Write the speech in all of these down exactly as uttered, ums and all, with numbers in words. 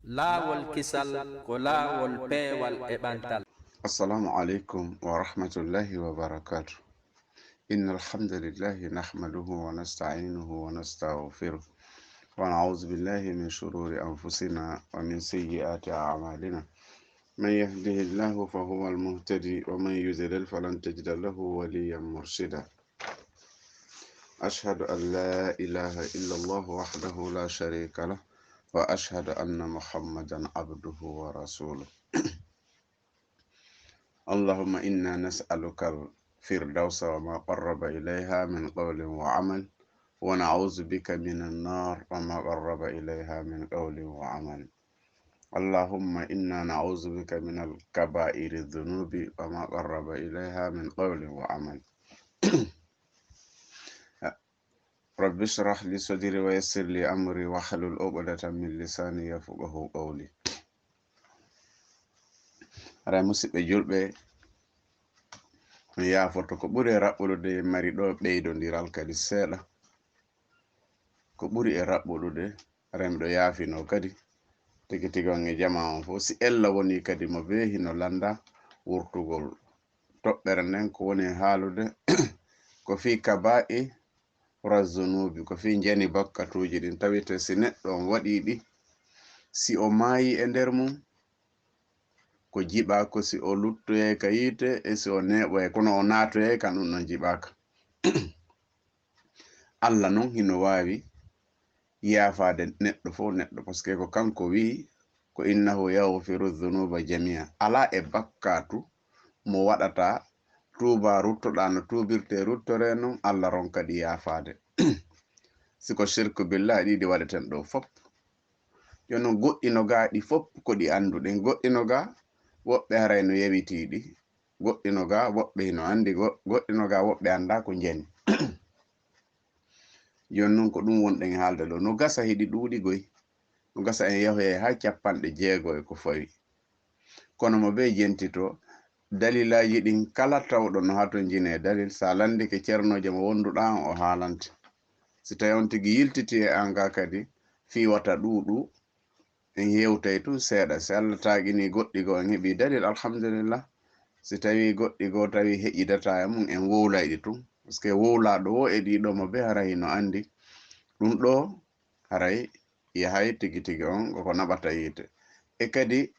Laawol kisal ko laawol peewal e ɓantal. السلام عليكم ورحمة الله وبركاته. إن الحمد لله نحمده ونستعينه ونستغفره، ونعوذ بالله من شرور أنفسنا ومن سيئات أعمالنا. من يهده الله فهو المهتدي، ومن يضلل فلن تجد له وليا مرشدا. أشهد أن لا إله إلا الله وحده لا شريك له، وأشهد أن محمدا عبده ورسوله. اللهم إنا نسألك الفردوس وما قرب إليها من قول وعمل، ونعوذ بك من النار وما قرب إليها من قول وعمل. اللهم إنا نعوذ بك من الكبائر الذنوب وما قرب إليها من قول وعمل. رب اشرح لي صدري ويسر لي أمري واحلل عقدة من لساني يفقه قولي. Haray, musidɓe julɓe, mi yaafoto ko ɓuri e raɓɓuɗude, mari ɗo ɓeydondiral kadi seeɗa. Ko ɓuri e raɓɓuɗude, haray miɗo yaafino kadi, tigi tigi on e jamaa on fof, si ella woni kadi mo bee hino lannda wurtugol toɓɓere nden, ko woni haalude ko fii kabaa'i ra zunuubi, ko fii njani bakkatuuji ɗin, tawite si neɗɗo on waɗii ɗi, si o maayii e nder mum, ko jiɓaa ko si o luttoyay ka yiite, e si o neeɓoyay, kono o naatoyay kan, ɗum ɗon jiɓaaka. Allah non hino waawi yaafaade neɗɗo fof neɗɗo, parce que ko kanko wi'i, ko: "Innahu yaghfiru dhunuba jamia." Alaa e bakkaatu mo waɗata tuuba ruttoɗaa no tuubirtee ruttoree non, Allah ronka ɗi yaafaade. Si ko shirku billah, ɗiɗi waɗeten ɗo fof. Jooni non, goɗɗi no gaa ɗi fof ko ɗi annduɗen, goɗɗi no gaa woɓɓe haray no yewitii ɗi, goɗɗi no gaa woɓɓe hino anndi, go-, goɗɗi no gaa woɓɓe anndaa ko njani. Jooni non, ko ɗum wonɗen haalde ɗo. No gasa hiɗi ɗuuɗi goy, no gasa en yahoyay haa cappanɗe jeego e ko fawi. Kono mo bee jentito, dalilaaji ɗin kala tawɗo no hatonjini e dalil, sa lanndike ceernoojo mo wonduɗaa on, o haalante. Si tawi on tigi yiltiti e an gaa kadi, fii wata ɗuuɗu, en hewtay tun seeɗa. Si Allah taaginii goɗɗi goo, en heɓii dalil, alhamdulillah. Si tawii goɗɗi goo tawi heƴidataa e mum, en wowlay ɗi tun. Parce que wowlaaɗo woo e ɗii ɗoo mo bee haray hino anndi. Ɗum ɗoo haray yahay tigi tigi on ko ko naɓata yiite. E kadi,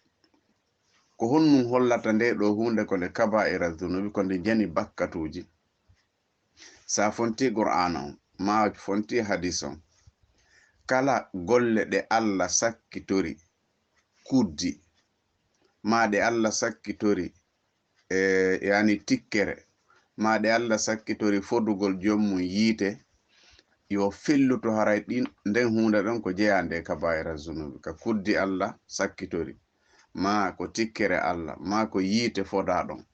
ko honɗum hollata nde ɗoo huunde ko nde kabaa'ira zunuubi, ko nde njani bakkatuuji? Sa fonti Qur'aana on, maa fonti hadiis on, kala golle ɗe Allah sakkitori, kuddi, maa ɗe Allah sakkitori, e, yani tikkere, maa ɗe Allah sakkitori fodugol joom mum yiite, yo felluto haray ɗin, nden huunde ɗon ko jeyaande e kabaa'ira zunuubi, ka kuddi Allah sakkitori, maa ko tikkere Allah, maa ko yiite fodaa ɗon.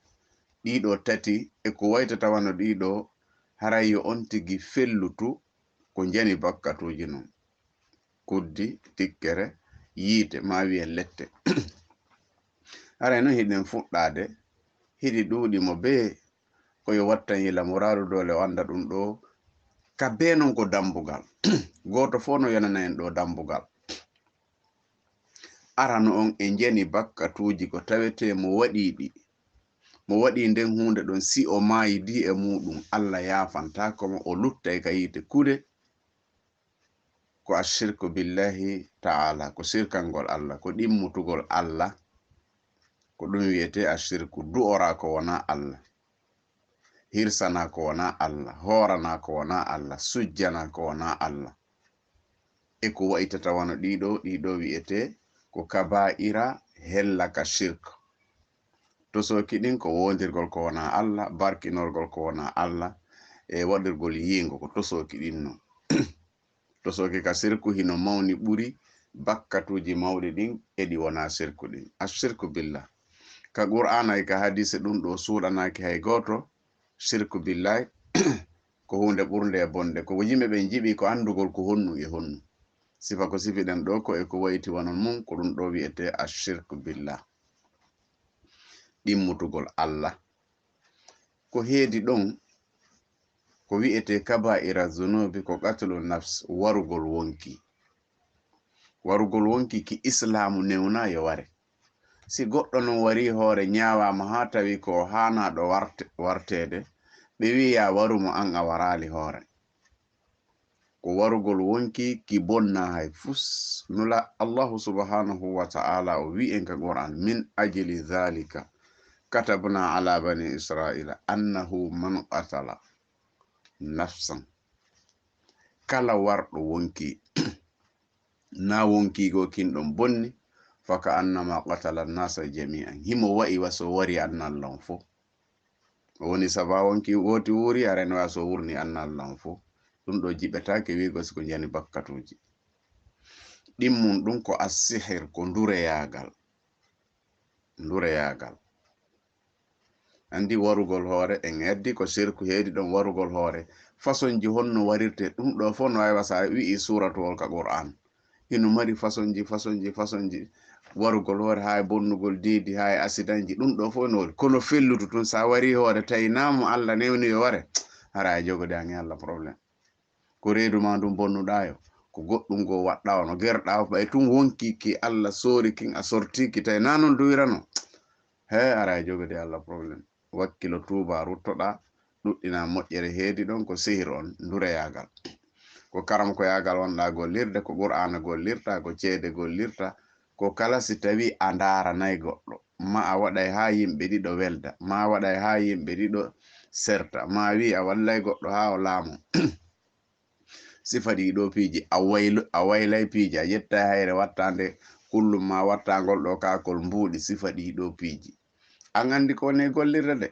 Ɗii ɗoo tati e ko waytata wano ɗii ɗoo, haray yo on tigi fellutu ko njani bakkatuuji non. Kuddi, tikkere, yiite, maa wi'en lette. Haray non hiɗen fuɗɗaade, hiɗi ɗuuɗi mo bee ko yo wattan yila muraadu doole o annda ɗum ɗoo. Ka bee non ko dambugal. Gooto fof no yonana en ɗoo dambugal. Arano on e njani bakkatuuji ko tawetee mo waɗii ɗi. Mo waɗii nden huunde ɗon, si o maayidii e muuɗum, Allah yaafantaako mo, o luttay ka yiite kuuɗe. Ko ashirku billahi ta'ala, ko sirkangol Allah, ko ɗimmutugol Allah, ko ɗum wi'etee ashirku, du'oraa ko wonaa Allah. Hirsanaa ko wonaa Allah, hooranaa ko wonaa Allah, sujjanaa ko wonaa Allah. E ko wa'itata wano ɗii ɗoo, ɗii ɗoo wi'etee ko kabaa'ira hella ka shirk. Tosooki ɗin ko woondirgol ko wonaa Allah, barkinorgol ko wonaa Allah, e waɗirgol yiingo, ko tosooki ɗin non. Tosooki ka shirku hino mawni ɓuri bakkatuuji mawɗi ɗin e ɗi wonaa shirku ɗin. Ashirku billah. Ka Qur'aana e ka hadiise ɗum ɗoo suuɗanaaki hay gooto, shirku billahi ko huunde ɓurnde e bonde. Ko yimɓe ɓen jiɓi ko anndugol ko honnu e honnu. Sifa ko sifiɗen ɗoo ko e ko wayti wano mum, ko ɗum ɗoo wi'etee ashirku billah. Ɗimmutugol Allah. Ko heedi ɗon, ko wi'etee kabaa'ira zunuubi, ko qatlu nafs, warugol wonki. Warugol wonki ki islaamu newna yo ware. Si goɗɗo non warii hoore ñaawaama haa tawi ko o haanaaɗo warte-, warteede, ɓe wi'i yaa waru mo an a waraali hoore. Ko warugol wonki ki bonna hay fus. Nula Allahu subhanahu wa ta'ala o wi'i en ka Qur'an, "Min ajli dhalika katabna ala bani Israila annahu man qatala nafsan." Kala warɗo wonki, na wonki go kin ɗon bonni, "fa ka annama qatala nasa jami'an." Himo wa'i wa so wari annallan fo. O woni saba wonki woti wuri, areno wa so wurni annallan fo. Ɗum ɗo jiɓetaake wi'go si ko njani bakkatuuji. Ɗimmun ɗum ko assihir, ko ndureyaagal. Ndureyaagal. Andi warugol hoore, en eddi ko sirku heedi ɗon warugol hoore. Fasonji honno warirte, ɗum ɗo fof no waawi wasa wi'i suuratuwol ka Qur'an. Hino mari fasonji, fasonji, fasonji. Warugol hoore, haa e bonnugol diidi, haa e asidanji, ɗum ɗo fof no woni. Kono felludu tun, sa wari hoore, tawi na mo Allah newni yo ware, hara a jogode an e Allah problème. Ko reedu ma ndun bonnuɗaa yo, ko goɗɗum goo waɗɗaa ono gerɗaa, ɓay tun wonki ki Allah soori kin a sortii ki, tawi na non duwirano. He, ara e jogode Allah problème. Wakkilo tuuba ruttoɗaa, ɗuɗɗina moƴƴere heedi ɗon ko sihir on, ndureyaagal. Ko karamkoyaagal wonɗaa gollirde, ko Qur'aana gollirta, ko ceede gollirta, ko kala si tawi a ndaaranay goɗɗo, ma a waɗay haa yimɓe ɗiɗo welda, ma a waɗay haa yimɓe ɗiɗo serta, ma a wi'i a wallay goɗɗo haa o laamo. Sifa ɗii ɗoo piiji, a waylu-, a waylay piiji, a ƴettay hayre wattaande kullum ma wattaangol ɗoo kaakol mbuuɗi, sifa ɗii ɗoo piiji. An anndi ko woni e gollirde de?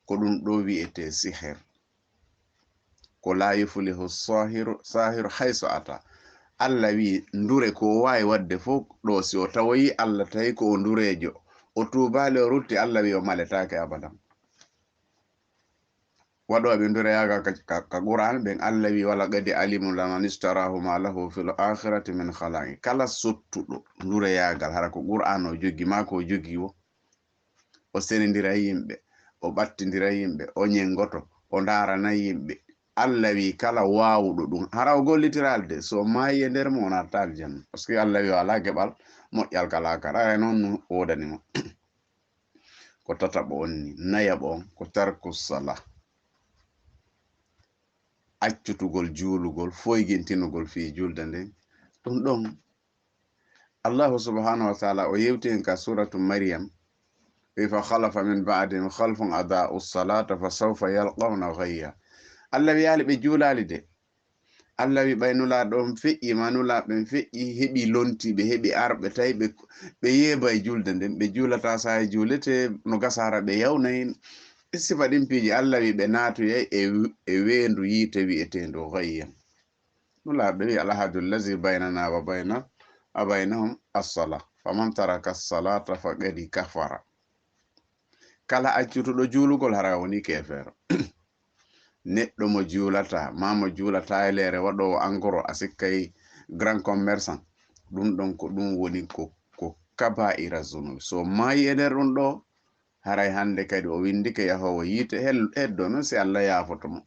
Ko ɗum ɗoo wi'etee siher. Ko laa yuflihu saahiru, saahiru haysu ata. Allah wi'i, ndure ko o waawi waɗde fof ɗoo, si o tawoyi Allah tawi ko o ndureejo, o tuubaali, o rutti, Allah wi'i o maletaake abadan. Waɗooɓe ndureyaagal ka, ka, ka Qur'an ɓen, Allah wi'i, "Wala qad alimu laman ishtarahu ma lahu fil akhirati min khalaqi." Kala sottuɗo ndureyaagal, hara ko Qur'an o jogi, ma ko o jogi wo, o senindira yimɓe, o ɓattindira yimɓe, o ñengoto, o ndaarana yimɓe. Allah wi'i kala waawuɗo ɗum, hara o gollitiraali de, so maayi e nder mo, o naata aljanna. Parce que Allah wi'i o alaa geɓal moƴƴal ka laakara, aray noon no woodani mo. Ko tataɓo on ni, nayaɓo on ko tarku sala. Accutugol juulugol, foygintinugol fii julde nden. Ɗum ɗon Allahu subhanahu wa ta'ala o yewti en ka suratu Maryam, wi, "Fa khalafa min ba'dihim khalfun ada'u salata fa sawfa yalqawna ghayya." Allah wiyaali ɓe juulaali de. Allah wi, "Ɓay Nulaaɗo on feƴƴi, ma Nulaaɓe ɓen feƴƴi, heɓi lontiiɓe, heɓi arɓe, tawi ɓe, ɓe yeebay julde nden, ɓe juulata saa'i juulete, no gasa hara ɓe yawnay." E sifa ɗin piiji, Allah wi, "Ɓe naatoyay e, e weendu yiite wi'eteendu Ghayya." Nulaaɗo wi, "Al ahadu allazi baynana wa bayna, wa baynahum as-sala. Faman taraka as-salata faqad kafara." Kala accutuɗo juulugol, hara woni keefeero. Neɗɗo mo juulata, ma mo juulata e leere waɗoowo angoro, a sikkay grand commerçant. Ɗum ɗon ko ɗum woni ko, ko kaba'ira zunubi. So maayi e nder ɗum ɗo, haray hannde kadi o winndike yahoowo yiite, hel-, heddo noon si Allah yaafoto mo.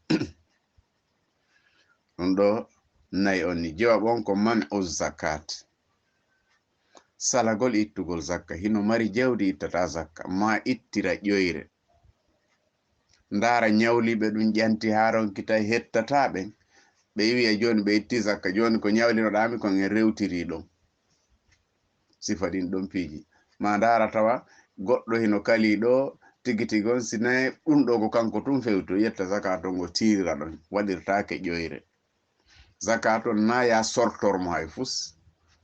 Ɗum ɗo nayi on ni, jewab on ko man'u zakat. Salagol ittugol zakka, hino mari jawdi ittata zakka, ma ittira ƴoyre. Ndaara ñawliiɓe ɗum ƴanti haa ronki tawi hettataa ɓen. Ɓe wi'a jooni ɓe itti zakka, jooni ko ñawlinoɗaa mi kon en rewtiri ɗon. Sifa ɗin ɗon piiji. Ma ndaara tawa goɗɗo hino kalii ɗo tigi tigi on, si nayi ɗum ɗo ko kanko tun fewto, yetta zakato ngo tiirira ɗon, waɗirtaake ƴoyre. Zakato na ya sortor mo hay fus.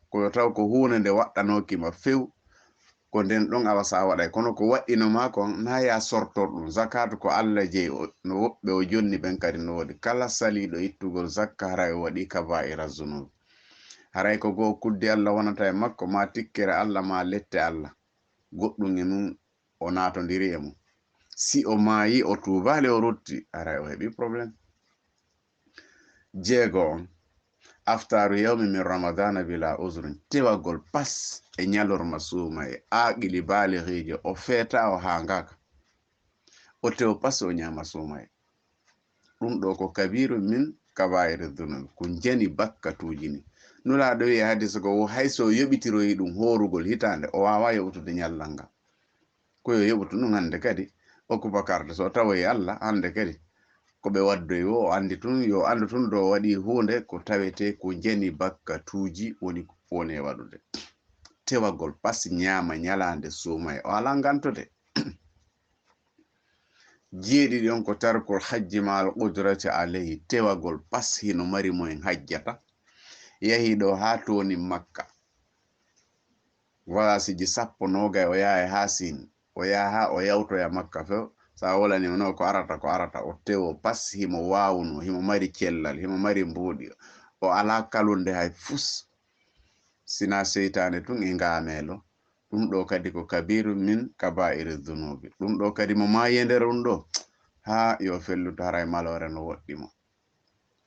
Ko yo taw ko huunde nde waɗɗanooki ma few. Ko nden ɗon awa sa waɗay. Kono ko waɗɗino ma kon, na ya sortor ɗum. Zakato ko Allah jeyi, o, no woɓɓe o jonni ɓen kadi no woodi. Kala saliiɗo ittugol zakka, haray o waɗi kaba'ira zunub. Haray ko goo kudde Allah wonata e makko, ma tikkere Allah, ma lette Allah. Goɗɗum e mum o naatondiri e mum. Si o maayi, o tuubaali, o rutti, haray o heɓi problème. Jeego on, aftaaru yawmi min ramadana bila uzrin, tewagol pas e ñalorma suumaye, aaqili baaligiijo, o feeta, o haangaaka. O tew pas, o ñaama suumaye. Ɗum ɗo ko kabiru min kabairi dunub, ko njani bakkatuuji ni. Nulaaɗo wi'i e hadis ko wo hay so yoɓitiroyi ɗum hoorugol hitaande, o waawaa yoɓutude ñallal ngal. Ko yo yoɓutu ɗum hannde kadi. Okku bakarde so tawoyi Allah hannde kadi. Ko ɓe waddoyi wo, o anndi tun, yo anndu tun ɗo waɗi huunde ko tawetee ko jani bakkatuuji woni, woni e waɗude. Tewagol pas ñaama ñalaande suumay, o alaa ngantode. Jeeɗiɗi on ko tarkul hajji ma al qudrati alayhi, tewagol pas hino mari mo en hajjata. Yahi ɗo haa tooni Makka. Voyage ji sappo, noogay o yahay haa Siin. O yaha haa o yawtoya Makka few. Sa wolani mo no ko arata, ko arata. O tewo pas himo waawuno, himo mari cellal, himo mari mbuuɗi. O alaa kalunde hay fus. Sina seytaane tun e ngaameelo. Ɗum ɗo kadi ko kabiru min kabairi dhunubi. Ɗum ɗo kadi mo maayi e nder ɗum ɗo, haa yo felluto haray maloore no woɗɗi mo.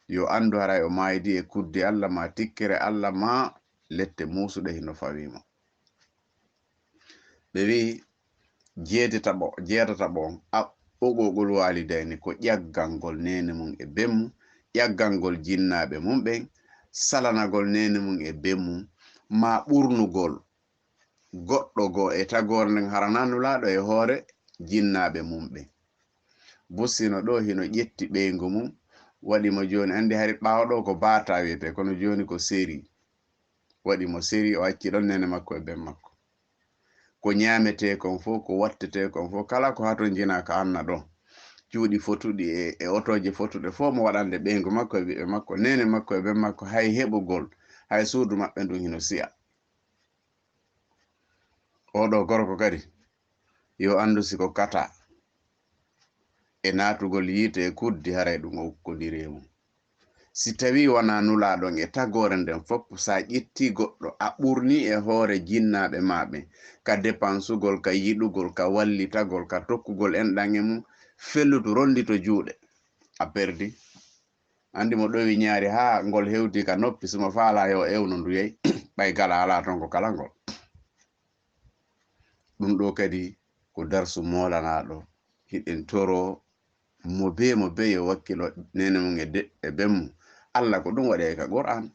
Yo anndu haray o maaydi e kuddi Allah ma tikkere Allah ma lette muusuɗe hino fawi mo. Ɓe wi'i jeetetaɓo, jeetataɓo on, a-, uquuqul waalidayni ko ƴaggangol neene mum e ben mum, ƴaggangol jinnaaɓe mum ɓen, salanagol neene mum e ben mum, ma ɓurnugol goɗɗo goo e tagoore nden hara na Nulaaɗo e hoore jinnaaɓe mum ɓen. Busino ɗo hino ƴetti ɓeyngu mum, waɗi mo jooni, anndi hari ɓaawo ɗo ko baata wiyetee, kono jooni ko seri. Waɗi mo seri, o acci ɗon neene makko e ben makko. Ko ñaametee kon fof, ko wattetee kon fof, kala ko hatonjinaa ka anna ɗon. Cuuɗi fotuɗi e, e otooje fotuɗe fof mo waɗande ɓeyngu makko e ɓiɓɓe makko, neene makko e ben makko, hay heɓugol, hay suudu maɓɓe ndun hino si'a. Oɗo gorko kadi, yo anndu si ko kata e naatugol yiite e kuddi, haray ɗum o ukkondirii e mum. Si tawii wanaa Nulaaɗo on e tagoore nden fof, sa ƴettii goɗɗo, a ɓurnii e hoore jinnaaɓe maa ɓen, ka depansugol, ka yiɗugol, ka wallitagol, ka tokkugol enɗan e mum, fellutu, ronndito juuɗe, a perdi. Anndi mo ɗowi ñaari haa ngol hewti ka noppi, si mo faalaa yo ewno ndu yey, ɓay gala alaa ton ko kala ngol. Ɗum ɗo kadi ko darsu moolanaaɗo. Hiɗen toro mo bee mo bee yo wakkilo neene mum e de-, e ben mum. Allah ko ɗum waɗi ka Qur'an.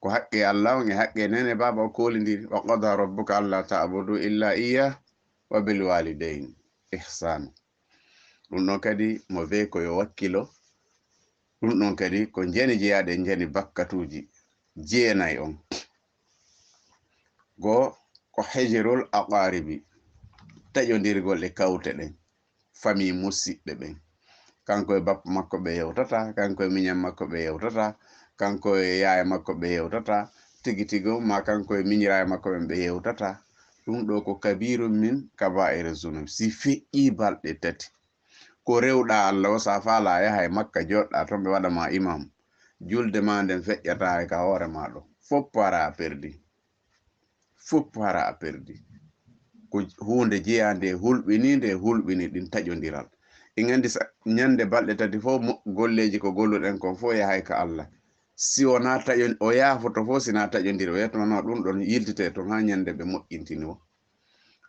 Ko haqqe Allah on e haqqe neene baaba o koolindiri. Wa qada rabbuka alla ta'budu illa iyyah wa bil walidayni ihsana. Ɗum ɗon kadi mo bee ko yo wakkilo. Ɗum ɗon kadi ko njani jeyaaɗe e njani bakkatuuji jeenay on. Goo ko hijrul aqaribi, taƴondirgol e kawte ɗen, famii musiɓɓe ɓen. Kanko e bappa makko ɓe yewtata, kanko e miñan makko ɓe yewtata, kanko e yaaya makko ɓe yewtata, tigi tigi on, ma kanko e miñiraaɓe makko ɓen ɓe yewtata. Ɗum ɗo ko kabiru min kabaa'iri zunub. Si feƴƴii balɗe tati, ko rewɗaa Allah o, sa faalaa yaha e Makka, jooɗɗaa ton, ɓe waɗa ma imam. Julde maa nden feƴƴataa hay ka hoore maa ɗo. Foppu hara a perdi. Foppu hara a perdi. Ko huunde jeyaande e hulɓiniinde e hulɓini ɗin taƴondiral. En anndi sa-, ñande balɗe tati fof mo-, golleeji ko golluɗen kon fof yahay ka Allah. Si wonaa taƴon-, o yaafoto fof si naa taƴondiri, o yetto, non, ɗum ɗon yiltitee ton haa ñande ɓe moƴƴintini o.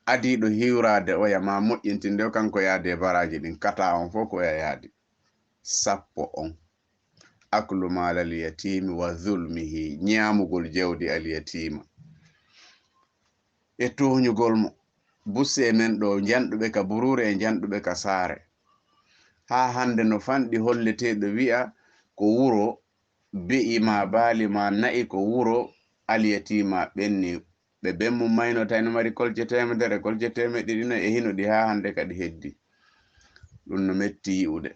Adiiɗo hiwraade oya ma moƴƴintinde o, kanko yaade e baraaji ɗin, kata on fof ko oya yaadi. Sappo on. Aklu maalal yatiimi wa zulmihi, ñaamugol jawdi al yatiima. E tooñugol mo. Busse e men ɗo, njanɗuɓe ka buruure e njanɗuɓe ka saare. Haa hannde no fanɗi holleteeɗo wi'a ko wuro be'i ma baali ma na'i ko wuro al yatiima ɓenni. Ɓe ben mum mayno tawi no mari kolce teemedere, kolce teemeɗɗe ɗiɗi no e hino ɗi haa hannde kadi heddi. Ɗum no metti yi'ude.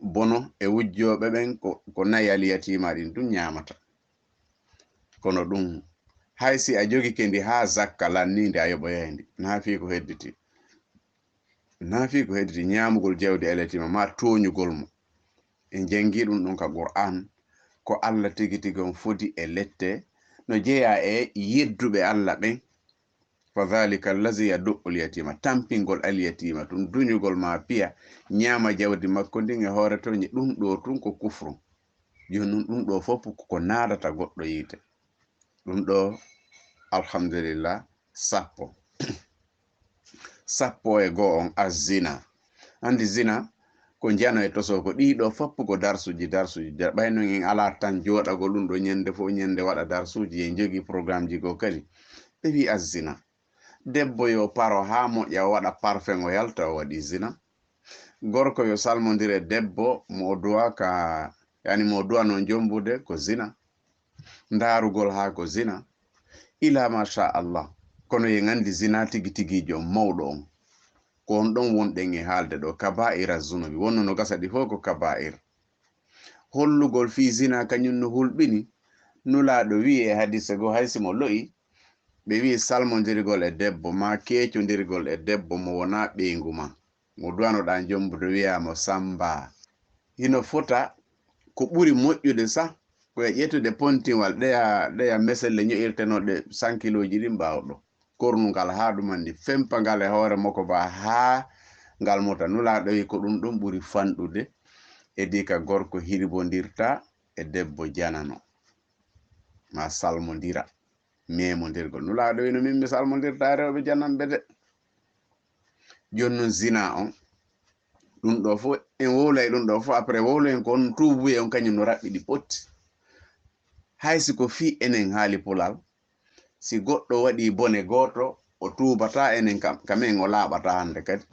Bono e wujjooɓe ɓen ko, ko na'i al yatiima ɗin tun ñaamata. Kono ɗum, hay si a jogike ndi haa zakka lanniinde, a yoɓoyay ndi. Naa fii ko hedditi. Naa fii ko hedditi ñaamugol jawdi al yatiima, ma tooñugol mo. En janngi ɗum ɗon ka Qur'an, ko Allah tigi tigi on fodi e lette, no jeyaa e yedduɓe Allah ɓen. Fa dhalika allazi yadu'u al yatiima, tampingol al yatiima, ɗum duñugol ma piya, ñaama jawdi makko ndin e hoore tooñe, ɗum ɗo tun ko kufru. Jooni ɗum, ɗum ɗo fof ko, ko naadata goɗɗo yiite. Ɗum ɗo, alhamdulillah, sappo. Sappo e goo on, az-zina. Anndi zina, Ko njano e toso ko ɗii ɗoo fof ko darsuuji, darsuuji, dar-, ɓay noon en alaa tan jooɗagol ɗum ɗo ñande fof ñande waɗa darsuuji, en njogii programmeji goo kadi. Ɓe wii azzina. Debbo yo paro haa moƴƴa, o waɗa parfum, o yalta, o waɗi zina. Gorko yo salmondir e debbo mo o duwa ka, yani mo o duwanoo jombude, ko zina. Ndaarugol haa ko zina. Ila masha Allah. Kono en anndi zina tigi tigiijo on, mawɗo on. Ko on ɗon wonɗen e haalde ɗo, kabaa'ira zunubi. Wonno no gasa ɗi fof ko kabaa'ir. Hollugol fii zina kañum no hulɓini. Nulaaɗo wi'i e hadiise goo, hay si mo lo'i, ɓe wi'i salmondirgol e debbo, maa keecondirgol e debbo mo wonaa ɓeyngu maa. Mo duwanoɗaa jombude wi'aa mo Samba. Hino fota ko ɓuri moƴƴude sah, ko e ƴettude pontiwal ɗeya, ɗeya meselle ño'irtenooɗe sankilooji ɗin ɓaawo ɗo. Kornungal haa ɗum anndi, fempa ngal e hoore makko ba haa ngal muta. Nulaaɗo wi ko ɗum ɗum ɓuri fanɗude e dii ka gorko hirbondirta e debbo janano. Ma salmondira. Memondirgol. Nulaaɗo wino min mi salmondirta e rewɓe jananɓe de. Jooni noon zina on, ɗum ɗo fof, en wowlay ɗum ɗo fof, après wowloyen ko on tuubuye on kañum no raɓɓiɗi potti. Hay si ko fii enen haali pulal, si goɗɗo waɗi bone gooto, o tuubataa enen kam, kam en o laaɓataa hannde kadi.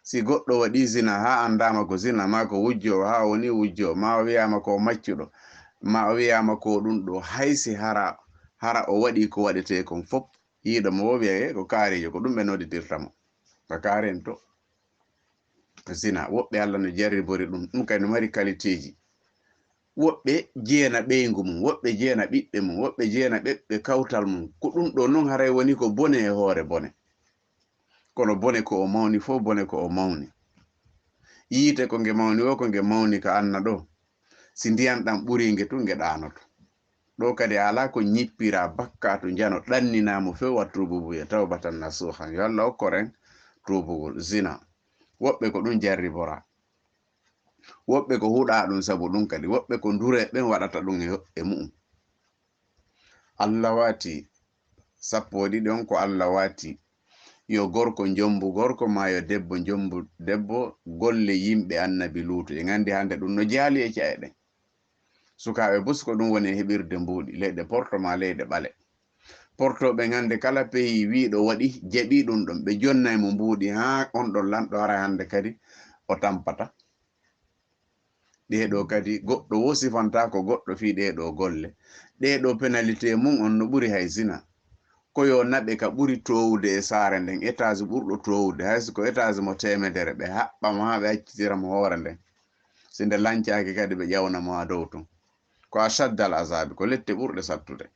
Si goɗɗo waɗi zina haa anndaama ko zina, maa ko wujjo, haa o woni wujjo, maa o wiyaama ko maccuɗo, maa o wiyaama ko ɗum ɗo, hay si hara, hara o waɗi ko waɗetee kon fof, yiiɗo mo o wiya, "Eh, ko kaarijo, ko ɗum ɓe nodditirta mo." Ka kaaren to. Zina, woɓɓe Allah no jarribori ɗum, ɗum kay no mari qualitéji. Woɓɓe jeena ɓeyngu mum, woɓɓe jeena ɓiɓɓe mum, woɓɓe jeena ɓeɓɓe kawtal mum. Ko ɗum ɗo noon haray woni ko bone e hoore bone. Kono bone ko o mawni fof, bone ko o mawni. Yiite ko nge mawni o, ko nge mawni ka anna ɗo. Si ndiyan ɗan ɓuri nge tun, nge ɗaanoto. Ɗo kadi alaa ko ñippira bakkaatu njano ɗanninaamo few wattu bubuya tawbatan nasuhan. Yo Allah okkoren tuubugol. Zina. Woɓɓe ko ɗum jarribora. Woɓɓe ko huɗa ɗum sabu ɗum kadi. Woɓɓe ko ndure ɓen waɗata ɗum e, e mu'um. Allah waati sappo e ɗiɗi on ko Allah waati. Yo gorko njombu gorko, maa yo debbo njombu debbo, golle yimɓe Annabi Luutu. En anndi hannde ɗum no jaali e ca'e ɗen. Sukaaɓe bus ko ɗum woni e heɓirde mbuuɗi, leyɗe Porto maa leyɗe ɓale. Porto ɓe hannde kala peyi wiiɗo waɗi, jaɓi ɗum ɗon, ɓe jonnay mo mbuuɗi haa on ɗon lanɗo hara hannde kadi o tampata. Ɗee ɗoo kadi goɗɗo woo sifantaako goɗɗo fii ɗee ɗoo golle. Ɗee ɗoo penalité mum on no ɓuri hay zina. Ko yo naɓe ka ɓuri toowude e saare nden, étage ɓurɗo toowude, hay so ko étage mo teemedere, ɓe haɓɓa mo haa ɓe accitira mo hoore nden. Si nde lancaaki kadi ɓe ƴawna mo haa dow tun. Ko ashaddal azaabi, ko lette ɓurɗe sattude.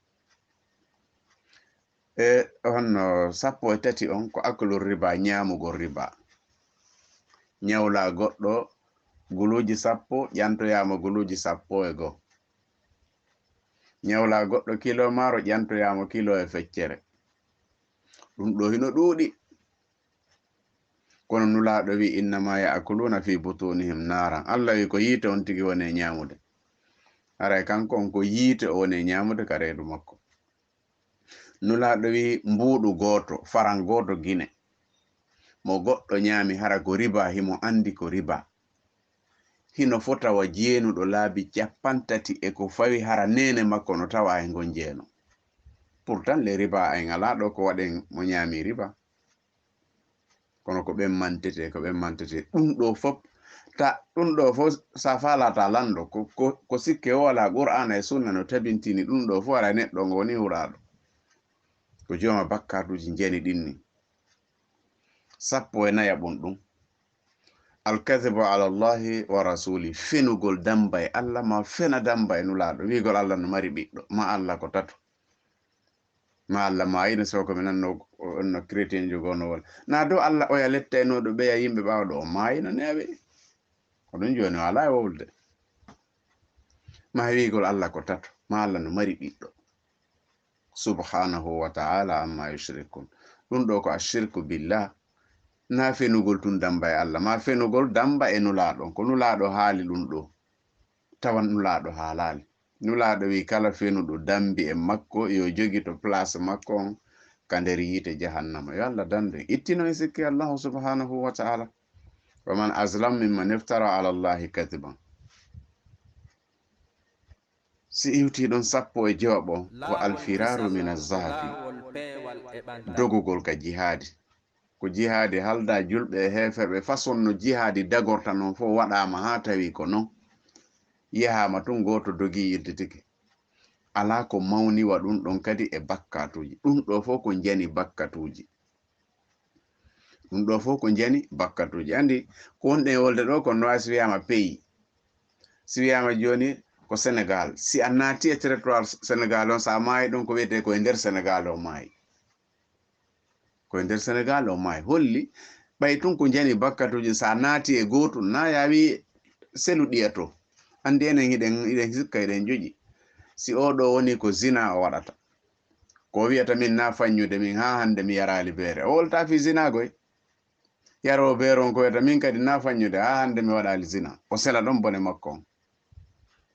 E honno sappo e tati on ko aklu riba, ñaamugol riba. Ñawla goɗɗo guluuji sappo, ƴantoyaama guluuji sappo e goo. Ñawla goɗɗo kilo maaro, ƴantoyaama kilo e feccere. Ɗum ɗo hino ɗuuɗi. Kono Nulaaɗo wi, "Innama ya'kuluna fi butunihim naaran." Allah wi, "Ko yiite on tigi woni e ñaamude." Haray kanko on ko yiite o woni e ñaamude ka reedu makko. Nulaaɗo wi, "Mbuuɗu gooto, faran gooto Gine, mo goɗɗo ñaami, hara ko riba, himo anndi ko riba. Hino fota wa jeenuɗo laabi cappanɗe tati e ko fawi, hara neene makko no tawa e ngon jeenu." Pourtant, le riba en alaa ɗo ko waɗen mo ñaami riba. Kono ko ɓen mantete, ko ɓen mantete. Ɗum ɗo fof, ta, ɗum ɗo fof, sa faalata lanɗo, ko, ko, ko sikke o wala Qur'aana e Sunna no tabintini ɗum ɗo fof, ara neɗɗo ngo woni huɗaaɗo. Ko jooma bakkaatuuji njani ɗin ni. Sappo e nayaɓun ɗum. Alkadhibu ala Allahi wa rasuli, fenugol damba e Allah, ma fena damba e Nulaaɗo, wiigol Allah no mari ɓiɗɗo, ma Allah ko tato. Ma Allah maayino, so ko mi nanno, o, no chrétien jo gono wala. Na do Allah oya lettaynooɗo ɓeya yimɓe ɓaawo ɗo, o maayino neeɓe. Ko ɗum jooni o alaa e wowlude. Ma wiigol Allah ko tato, ma Allah no mari ɓiɗɗo. Subhanahu wa ta'ala amma yushrikun. Ɗum ɗo ko ashirku billah. Na fenugol tun damba e Allah, ma fenugol damba e Nulaaɗo. Ko Nulaaɗo haali ɗum ɗo. Tawan Nulaaɗo haalaali. Nulaaɗo wi kala fenuɗo dambi e makko, yo jogito place makko on ka nder yiite jahannama. Yo Allah dandu en. Ittino en sikki Allahu subhanahu wa ta'ala. Wa man azlam mimman iftara ala Allahi kadiban. Si iwti ɗon sappo e joɓo, ko alfiraru min azzahafi, dogugol ka jihaadi. Ko jihaadi halda julɓe e heeferɓe, façon no jihaadi dagorta non fof waɗaama haa tawi ko non. Yahaama tun gooto dogi yidditike. Alaa ko mawniwa ɗun ɗon kadi e bakkatuuji. Ɗun ɗoo fof ko njani bakkatuuji. Ɗun ɗoo fof ko njani bakkatuuji. Anndi ko wonɗen e wolde ɗoo ko no waasi wiyaama pays. Si wiyaama jooni ko Senegal. Si a naati e territoire Senegal on, so a maayi ɗon ko wiyetee ko e nder Senegal o maayi. Ko e nder Senegal o maayi. Holli ɓay tun ko njani bakkatuuji, so a naati e gootun, na yaawi selu ɗiya to. Anndi enen hiɗen, hiɗen sikka, hiɗen joƴi. Si oo ɗoo woni ko zina o waɗata. Ko o wiyata min na fanñude min haa hannde mi yaraali beere. O wolta fii zina goy. Yaroo beere on ko wiyata min kadi na fanñude haa hannde mi waɗaali zina. O sela ɗon bone makko on.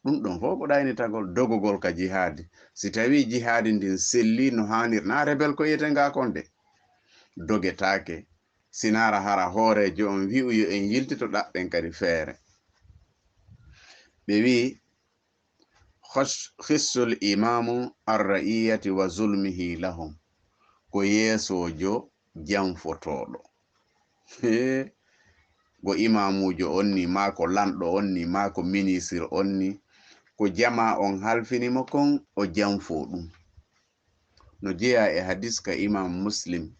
Ɗun ɗon fof ko ɗaynitagol, dogugol ka jihaadi. Si tawii jihaadi ndin sellii no haanir, na rebel ko yiyetengaa kon de. Dogetaake. Si naara hara hooreejo on wi'u yo en yiltito ɗaɓɓen kadi feere. Ɓe wi'i, "Khos-, khissul imamu ar-ra'iyati wa zulmihi lahum." Ko yeesoojo janfotooɗo. Hee, ko imaamuujo on ni, maa ko lanɗo on ni, maa ko ministir on ni, ko jamaa on halfini mo kon, o janfoo ɗun. No jeyaa e hadis ka Imam Muslim.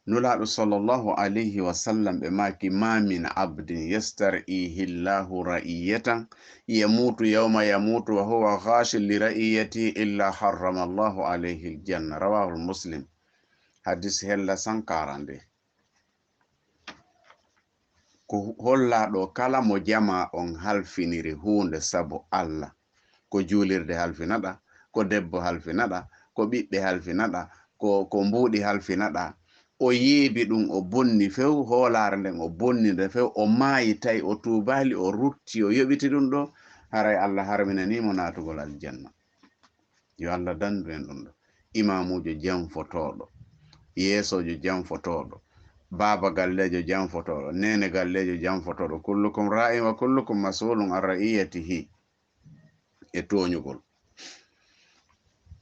Nulaaɗo sallallahu alayhi wa sallam ɓe maaki, "Ma min abdin yastar'ihi Allahu ra'iyatan yamutu yawma yamutu wa huwa ghashin li ra'iyatihi illa harrama Allahu alayhi al-janna." Rawahul Muslim. Hadis hella cent quarante-deux. Ko hollaaɗo kala mo jamaa on halfiniri huunde sabu Allah, ko juulirde halfinaɗa, ko debbo halfinaɗa, ko ɓiɓɓe halfinaɗa, ko, ko mbuuɗi halfinaɗa, o yeebi ɗum, o bonni few, hoolaare nden o bonni nde few, o maayi tawi o tuubaali, o rutti, o yoɓiti ɗum ɗo, haray Allah harminanii mo naatugol aljanna. Yo Allah dandu en ɗum ɗo. Imaamuujo janfotooɗo, yeesoojo janfotooɗo, baaba galleejo janfotooɗo, neene galleejo janfotooɗo, kullukum raa'in wa kullukum mas'uulun an ra'iyyatihi, e tooñugol.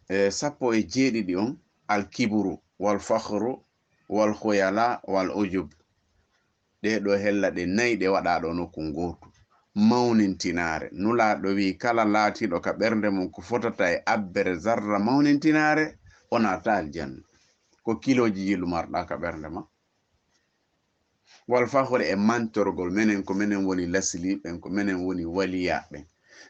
E sappo e jeeɗiɗi on, al kibru, wal fakhru, wal khuyala, wal ujub. Ɗee ɗoo hella ɗe nayi ɗe waɗaa ɗo nokku ngootu. Mawnintinaare. Nulaaɗo wi'i, kala laatiiɗo ka ɓernde mum ko fotata e abbere zarra mawnintinaare, o naata aljanna. Ko kilooji yilu marɗaa ka ɓernde ma. Wal fakhri, e mantorgol, menen ko menen woni lasliiɓen, ko menen woni waliyaaɓen.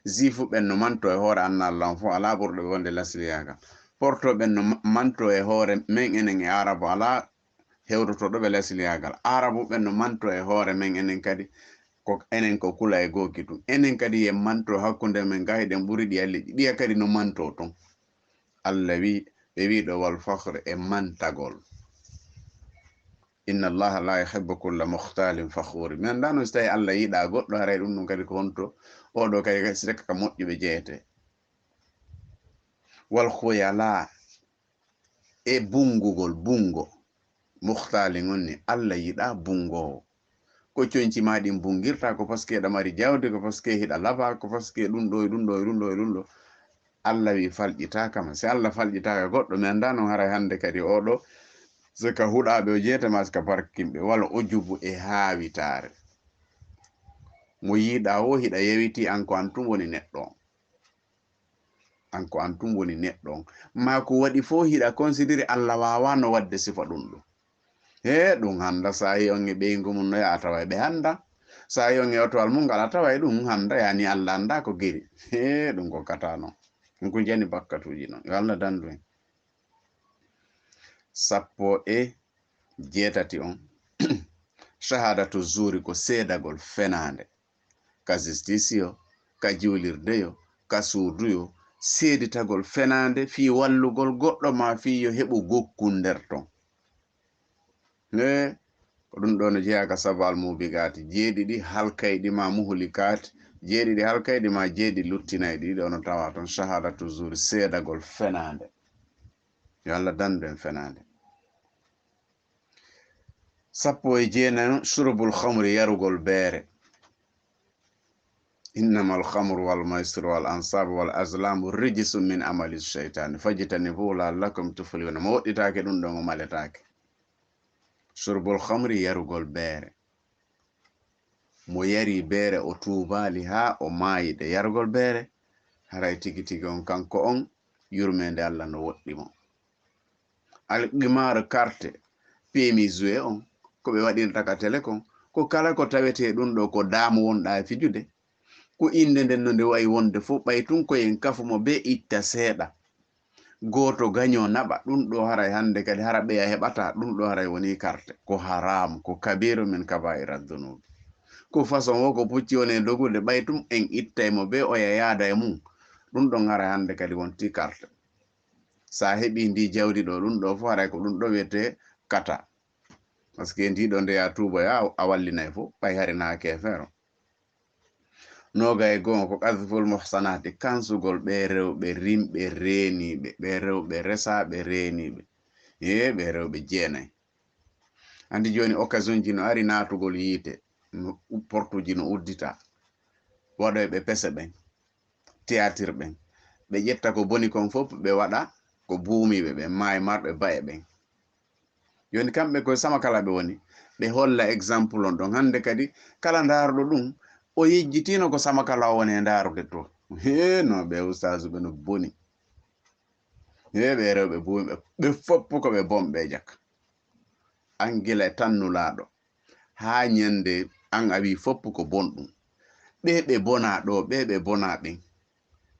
Ziifu ɓen no manto e hoore annaalan fof, alaa ɓurɗo ɓe wonde lasliyaagal. Porto ɓen no ma-, manto e hoore men enen e Arabu, alaa hewtotooɗo ɓe lasliyaagal. Arabu ɓen no manto e hoore men enen kadi, ko enen ko kula e gooki tun. Enen kadi yen manto hakkunde men, ga hiɗen ɓuri ɗiya leƴƴi. Ɗiya kadi no manto tun. Allah wi, ɓe wi ɗo wal fakhri, e mantagol. Inna Allaha la yuhibbu kulla mukhtalin fakhuri. Mi anndaa non si tawi Allah yiɗaa goɗɗo, haray ɗum ɗum kadi ko honto? Oɗo kadi si reka ka moƴƴuɓe jeyete. Wal khuyala, e bungugol, bungo. Mukhtalin on ni, Allah yiɗaa bungoowo. Ko conci ma ɗin bungirta, ko parce que ɗa mari jawdi, ko parce que hiɗa laba, ko parce que ɗum ɗo e ɗum ɗo e ɗum ɗo e ɗum ɗo. Allah wi falƴitaaka ma. Si Allah falƴitaaka goɗɗo, mi anndaa non haray hannde kadi oɗo, si ka huɗaaɓe o jeyete ma si ka barkinɓe, wala ujubu e haawitaare. Mo yiɗaa wo hiɗa yewiti an ko an tun woni neɗɗo on. An ko an tun woni neɗɗo on. Maa ko waɗi fof hiɗa considéré Allah waawaano waɗde sifa ɗum ɗum. Hee, ɗum hannda, so a yi on e ɓeyngu mum no yaha, a tawa ɓe hannda. So a yi on e otowal mum ngal, a tawa ɗum hannda, yaani Allah annda ko giri. Hee, ɗum ko kata non. Ɗum ko jani bakkatuuji non. Yo Allah dandu en. Sappo e jeetati on. Shahadatu zuuri ko seedagol fenaande. Ka justice yo, ka juulirde yo, ka suudu yo, seeditagol fenaande fii wallugol goɗɗo maa fii yo heɓu gokkun nder ton. Hee, ko ɗum ɗo no jeyaa ka sabal mubiqaati, jeeɗiɗi halkayɗi ma muhlikaati, jeeɗiɗi halkayɗi ma jeeɗiɗi luttinayɗi, ɗiɗo no tawa ton shahadatu zuuri, seedagol fenaande. Yo Allah dandu en fenaande. Sappo e jeenayi, shurbul khamri, yarugol beere. Innamal khamru wal maysiru wal ansabu wal azlamu rijsun min amali shaytani fajtanibuhu la'allakum tuflihuna. Mo woɗɗitaake ɗum ɗon, o maletaake. Shurbul khamri, yarugol beere. Mo yari beere, o tuubaali haa o maayi de yarugol beere, haray tigi tigi on, kanko on, yurmeende Allah no woɗɗi mo. Alqimar, karte, pemi jouet on, ko ɓe waɗirta ka tele kon, ko kala ko tawetee ɗum ɗo ko daamu wonɗa e fijude, ko innde nden no nde wa'i wonde fof, ɓay tun ko en kafu mo bee itta seeɗa. Gooto gaño naɓa, ɗum ɗo haray hannde kadi hara ɓeya heɓata, ɗum ɗo haray woni karte. Ko haram, ko kabiru min kabaira dunubi. Ko façon wo ko pucci woni e dogude, ɓay tum en ittay mo bee oya yaada e mum, ɗum ɗon haray hannde kadi wonti karte. Sa heɓi ndi jawdi ɗo, ɗum ɗo fof haray ko ɗum ɗo wiyetee kata. Parce que ndi ɗo nde ya tuuboya, a wallinay fof, ɓay hari na keefeero. Noogay e go'o ko qadful muhsanati, kansugol ɓe rewɓe rimɓe reeniiɓe, ɓe rewɓe resaaɓe reeniiɓe. Ee, ɓe rewɓe jeenay. Anndi jooni occasion ji no ari naatugol yiite, no u-, portuji no uddita. Waɗoyɓe pese ɓen, théâtre ɓen, ɓe ƴetta ko boni kon fof, ɓe waɗa ko buumiiɓe ɓen, maa e marɓe ba'e ɓen. Jooni kamɓe koye Samakala ɓe woni, ɓe holla exemple on ɗon. Hannde kadi, kala ndaaruɗo ɗum, o yejjitiino ko Samakala o woni e ndaarude to. Hee, no ɓe ustaasu ɓe no boni. Hee, ɓe rewɓe buumiiɓe, ɓe fof ko ɓe bonɓe jak. An gila e tan Nulaaɗo, haa ñande an a wi fof ko bonɗum. Ɓe ɓe bona ɗo, ɓe ɓe bona ɓen.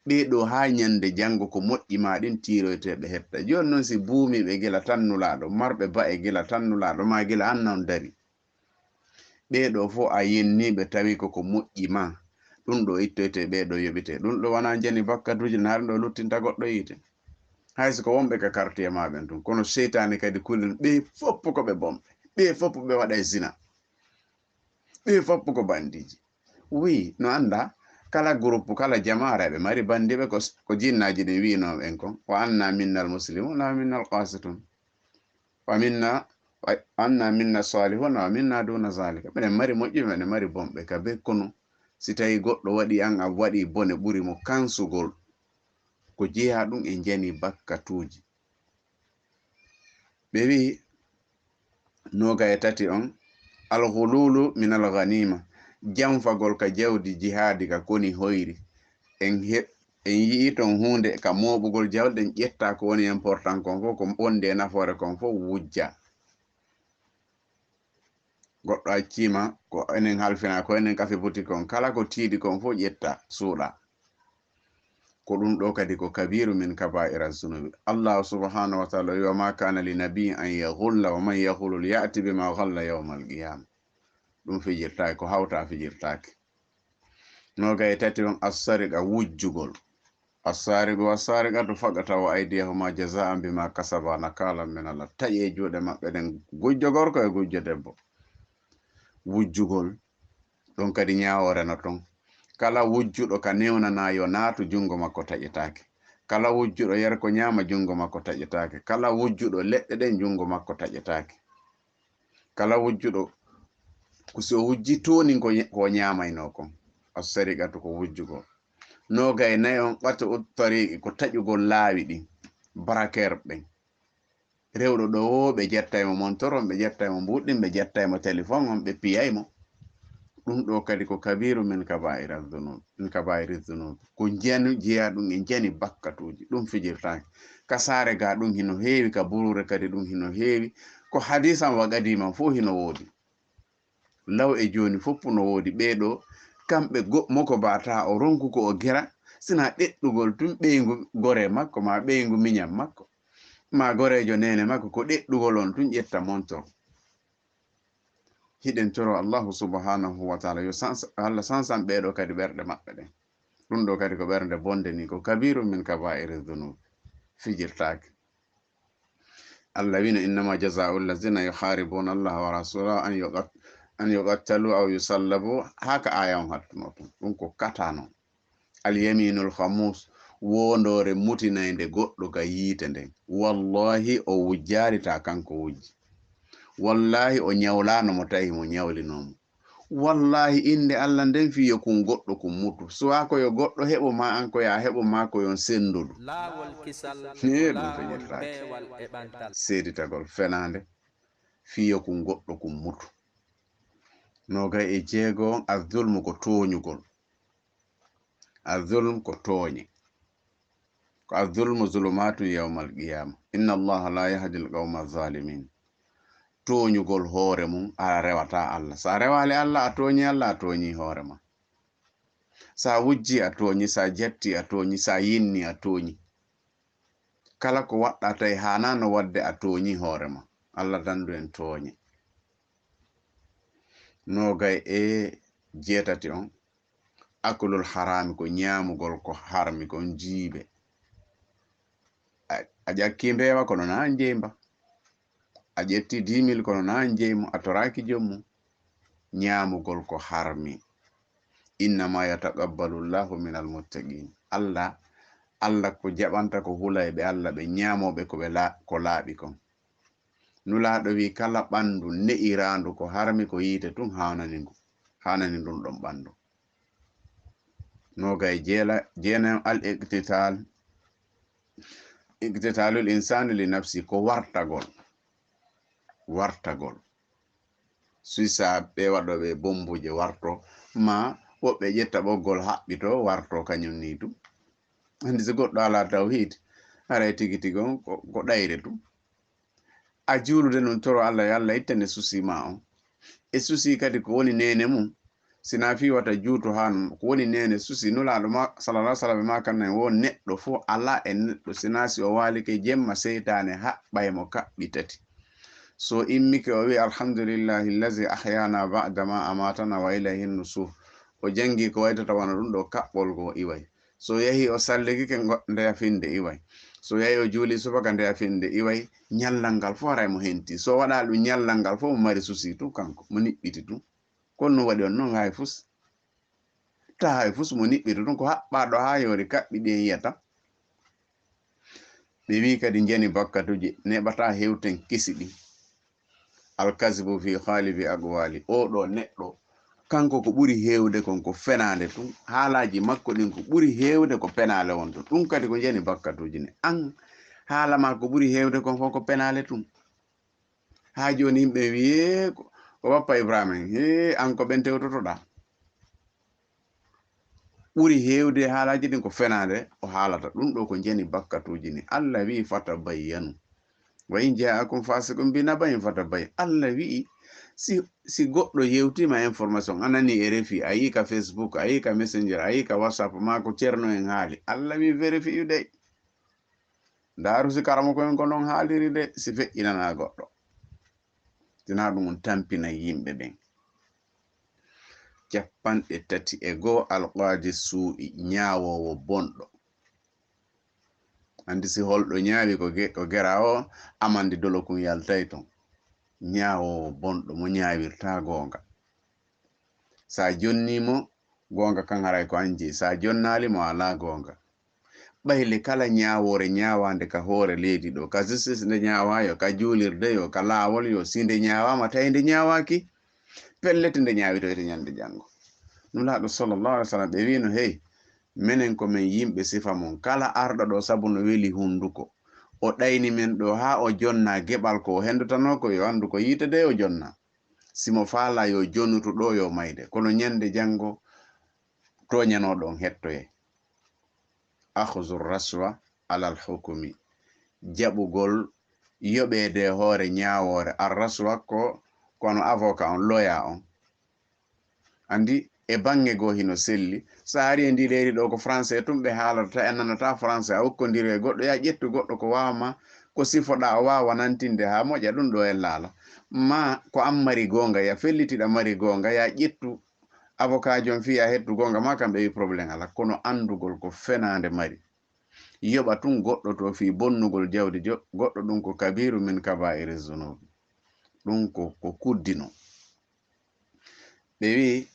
Ɓee ɗo haa ñande janngo ko moƴƴi maa ɗin tiiroytee ɓe hetta. Jooni non si buumiiɓe gila tan Nulaaɗo, marɓe ba'e gila tan Nulaaɗo, maa gila an non dari. Ɓee ɗo fof a yenniiɓe tawi ko ko moƴƴi maa. Ɗum ɗo ittoytee, ɓee ɗo yoɓitee. Ɗum ɗo wanaa njani bakkatuuji, na har ɗo luttinta goɗɗo yiite. Hay so ko wonɓe ka quartier maa ɓen tun. Kono seytaane kadi kulin, ɓee fof ko ɓe bonɓe. Ɓee fof ɓe waɗay zina. Ɓee fof ko bandiiji. Oui, no annda, kala groupe, kala jamaare, ɓe mari bandiiɓe, ko, ko jinnaaji ɗin wi'inoo ɓen kon. Wa anna minnal muslimun, wa minnal qasitun. Wa minna, wa anna minna salihun, wa minna duna zalika. Meɗen mari moƴƴuɓe, meɗen mari bonɓe ka be kono. Si tawi goɗɗo waɗi an, a waɗi bone ɓuri mo kansugol, ko jeyaa ɗum e njani bakkatuuji. Ɓe wi'i, noga e tati on, alghululu min alghanima, janfagol ka jawdi jihaadi ka koni hoyri. En he-, en yi'i ton huunde ka mooɓugol jawdi, en ƴetta ko woni important kon fof, ko wonde e nafoore kon fof wujja. Goɗɗo accima, ko enen halfina, ko enen kafi buti kon, kala ko tiiɗi kon fof ƴetta, suuɗa. Ko ɗum ɗo kadi ko kabiru min kabaira zunubi. Allahu subhanahu wa taala wi, "Wa ma kana li nabiyin an yaghulla, wa man yaghulul ya'ti bima ghalla yawmal qiyama." Ɗum fijirtaake, ko hawta fijirtaake. Noga e tati on, assariqa, wujjugol. Assariqu wassariqatu faqta'u aydiyahuma jaza'an bima kasaba nakalan min Allah. Taƴe juuɗe maɓɓe ɗen, gujjo gorko e gujjo debbo. Wujjugol, ɗon kadi ñaawoore no ton. Kala wujjuɗo ka newnana yo naatu, junngo makko taƴetaake. Kala wujjuɗo yer ko ñaama, junngo makko taƴetaake. Kala wujjuɗo leɗɗe ɗen, junngo makko taƴetaake. Kala wujjuɗo, ko si o wujji toonin ko, ko o ñaamaynoo kon. Assariqatu ko wujjugol. Noga e nayi on, qat'u tariqi, ko taƴugol laawi ɗin, braqueur ɓen. Rewɗo ɗo woo, ɓe ƴettay mo montor on, ɓe ƴettay mo mbuuɗi ɗin, ɓe ƴettay mo téléphone on, ɓe piyay mo. Ɗum ɗo kadi ko kabiru min kabaira dhunub, min kabairi dhunub. Ko njanu jeyaa ɗum e njani bakkatuuji, ɗum fijirtaake. Ka saare ga ɗum hino heewi, ka buruure kadi ɗum hino heewi. Ko hadisan wa qadiman fof hino woodi. Law e jooni fof no woodi. Ɓee ɗo, kamɓe go-, mo ko baataa o ronku ko o gera, sina ɗeɗɗugol tun ɓeyngu gore makko, maa ɓeyngu miñan makko, maa goreejo neene makko, ko ɗeɗɗugol on tun ƴetta montor. Hiɗen toro Allahu subhanahu wa taala yo sans-, Allah sansan ɓee ɗo kadi ɓerɗe maɓɓe ɗen. Ɗum ɗo kadi ko ɓernde bonde ni, ko kabiru min kabairi dhunub, fijirtaake. Allah wino, "Innama jazaa'u allazina yuharibuna Allah wa rasulahu an yuqat-, an yuqattalu aw yusallabu." Haa ka aya on hattuno tun. Ɗum ko katano. Al yaminul khamus, wondoore mutinaynde goɗɗo ka yiite nden. Wallahi, o wujjaali ta kanko wujji. Wallahi o ñawlaano mo tawi mo ñawlinoo mo. Wallahi innde Allah nden fii yo kun goɗɗo kun mutu. Suwaa ko yo goɗɗo heɓo maa an ko yaa heɓo maa ko yon senndodu. Laawol kisal ko Ee, ɗum laawol feñirtaake. Peewal e ɓantal. Seeditagol fenaande fii yo kun goɗɗo kun mutu. Noogay e jeego on, azzulmu ko tooñugol. Azzulm ko tooñe. Ko azzulmu zulumaatun yawmal qiyaama. Inna Allaha laa yahdil qawma zaalimiin. Tooñugol hoore mum, a rewataa Allah. So a rewaali Allah, a tooñii Allah, a tooñii hoore ma. So a wujjii, a tooñii. So a jattii, a tooñii. So a yinnii, a tooñii. Kala ko waɗɗaa tawi haanaano waɗde, a tooñii hoore ma. Allah danndu en tooñe. Noogay e jeetati on, akulul haraami ko ñaamugol ko harmi kon jiibe. A, a ƴakkii mbeewa kono na an jeyi mba. A ƴettii dix mille kono na an jeyi mo, a toraaki joom mum. Ñaamugol ko harmi. Innama yataqabbalu Llahu minal muttaqin. Allah, Allah ko jaɓanta ko hulayɓe Allah ɓe ñaamooɓe ko ɓe la-, ko laaɓi kon. Nulaaɗo wii kala ɓanndu ne'iraandu ko harmi ko yiite tun haanani ngu, haanani ndun ɗon ɓanndu. Noogay jeela-, jeenayo al iqtital, iqtitalul insani li nafsi ko wartagol, wartagol. Suisa ɓe waɗooɓe bombuuje warto, ma woɓɓe ƴetta ɓoggol haɓɓito warto kañum ni tun. Anndi so goɗɗo alaa tawhiid, haray tigi tigi on ko, ko ɗayre tun. A juulude nun toro Allah yo Allah ittane susi ma on. E susi kadi ko woni neene mum. Sina fii wata juutu haa non. Ko woni neene susi Nulaaɗo ma, sallallahu alaihi wasallam, ma kan nan wo neɗɗo fof alaa e neɗɗo sina si o waalike jemma seytaane haɓɓay mo kaɓɓi tati. So immike o wi'i, "Alhamdulillahi allazi ahyana ba'da ma amatana wa ilayhi nusur." O jangi ko waytata wano ɗum ɗo kaɓɓol go iway. So yahi o salligike ngo-, ndeya finde iway. So yahi o juuli subaka ndeya finde iway. Ñallal ngal fof haray mo henti. So waɗa ɗum ñallal ngal fof mo mari susi tun kanko, mo niɓɓiti tun. Kono no waɗi on non hay fus. Ta hay fus mo niɓɓiti tun ko haɓɓaɗo haa yoori kaɓɓi ɗi en yiyata. Ɓe wi'i kadi njani bakkatuji neɓata hewten kesi ɗin. Alkasibu fi khalibi aqwali. Oo ɗo neɗɗo, kanko ko ɓuri heewde kon ko fenaande tun. Haalaaji makko ɗin ko ɓuri heewde ko penaale won tun. Ɗum kadi ko njani bakkatuji ne. An, haala ma ko ɓuri heewde kon fof ko penaale tun. Haa jooni yimɓe wi'ee ko, ko Bappa Ibrahima en. Hee, an ko ɓen tewtotoɗaa. Ɓuri heewde haalaaji ɗin ko fenaande o haalata. Ɗum ɗo ko njani bakkatuuji ni. Allah wi'i, "Fatabayyanu. Wa in ja'akum fasiqun bi naba'in fatabayyan." Allah wi'i, si, si goɗɗo yewtiima information, a nani e refi, a yii ka Facebook, a yii ka Messenger, a yii ka WhatsApp, maa ko Ceerno en haali. Allah wi'i, "Vérifiyu dey. Ndaaru si karamoko en ko non haaliri de, si feƴƴinanaa goɗɗo." Sinaa ɗum on tampinay yimɓe ɓen. Cappanɗe tati e goo alqaadi suu'i, ñaawoowo bonɗo. Anndi si holɗo ñaawi ko ge-, ko gera o, amande dolo kun yaltay ton. Ñaawoowo bonɗo mo ñaawirtaa goonga. Sa jonnii mo, goonga kan haray ko an jeyi. Sa jonnaali mo, alaa goonga. Ɓayle kala ñaawoore ñaawaande ka hoore leydi ɗo, ka justice nde ñaawaa yo, ka juulirde yo, ka laawol yo, si nde ñaawaama tawi nde ñaawaaki, pellet nde ñaawitoyta ñande janngo. Nulaaɗo sallallahu alaihi wasallam ɓe wiino, "Hey, menen ko men yimɓe sifa mon. Kala arɗo ɗo sabu no weli hunduko, o ɗayni men ɗo haa o jonna geɓal ko o hendotanoo ko, yo anndu ko yiite de o jonna. Si mo faala yo jonnutu ɗo yo mayde. Kono ñande janngo tooñanooɗo on hettoye." Akhzu raswa alal hukumi. Jaɓugol yoɓeede e hoore ñaawoore. Ar raswa ko, kono avocat on, loya on. Anndi e baŋŋe goo hino selli. So a ari e ndii leydi ɗo ko français tun ɓe haalata, en nanata français, a ukkondiri e goɗɗo, yaa ƴettu goɗɗo ko waawa ma, ko sifoɗaa o waawa nantinde haa moƴƴa, ɗum ɗo en laala. Ma ko an mari goonga, yaa fellitiɗa mari goonga, yaa ƴettu avocat jom fii yaa hettu goonga ma, kamɓe wi problème alaa. Kono anndugol ko fenaande mari. Yoɓa tun goɗɗo to fii bonnugol jawdi jo-, goɗɗo, ɗum ko kabiru min kabairi zunubi. Ɗum ko, ko kuddino. Ɓe wi'i,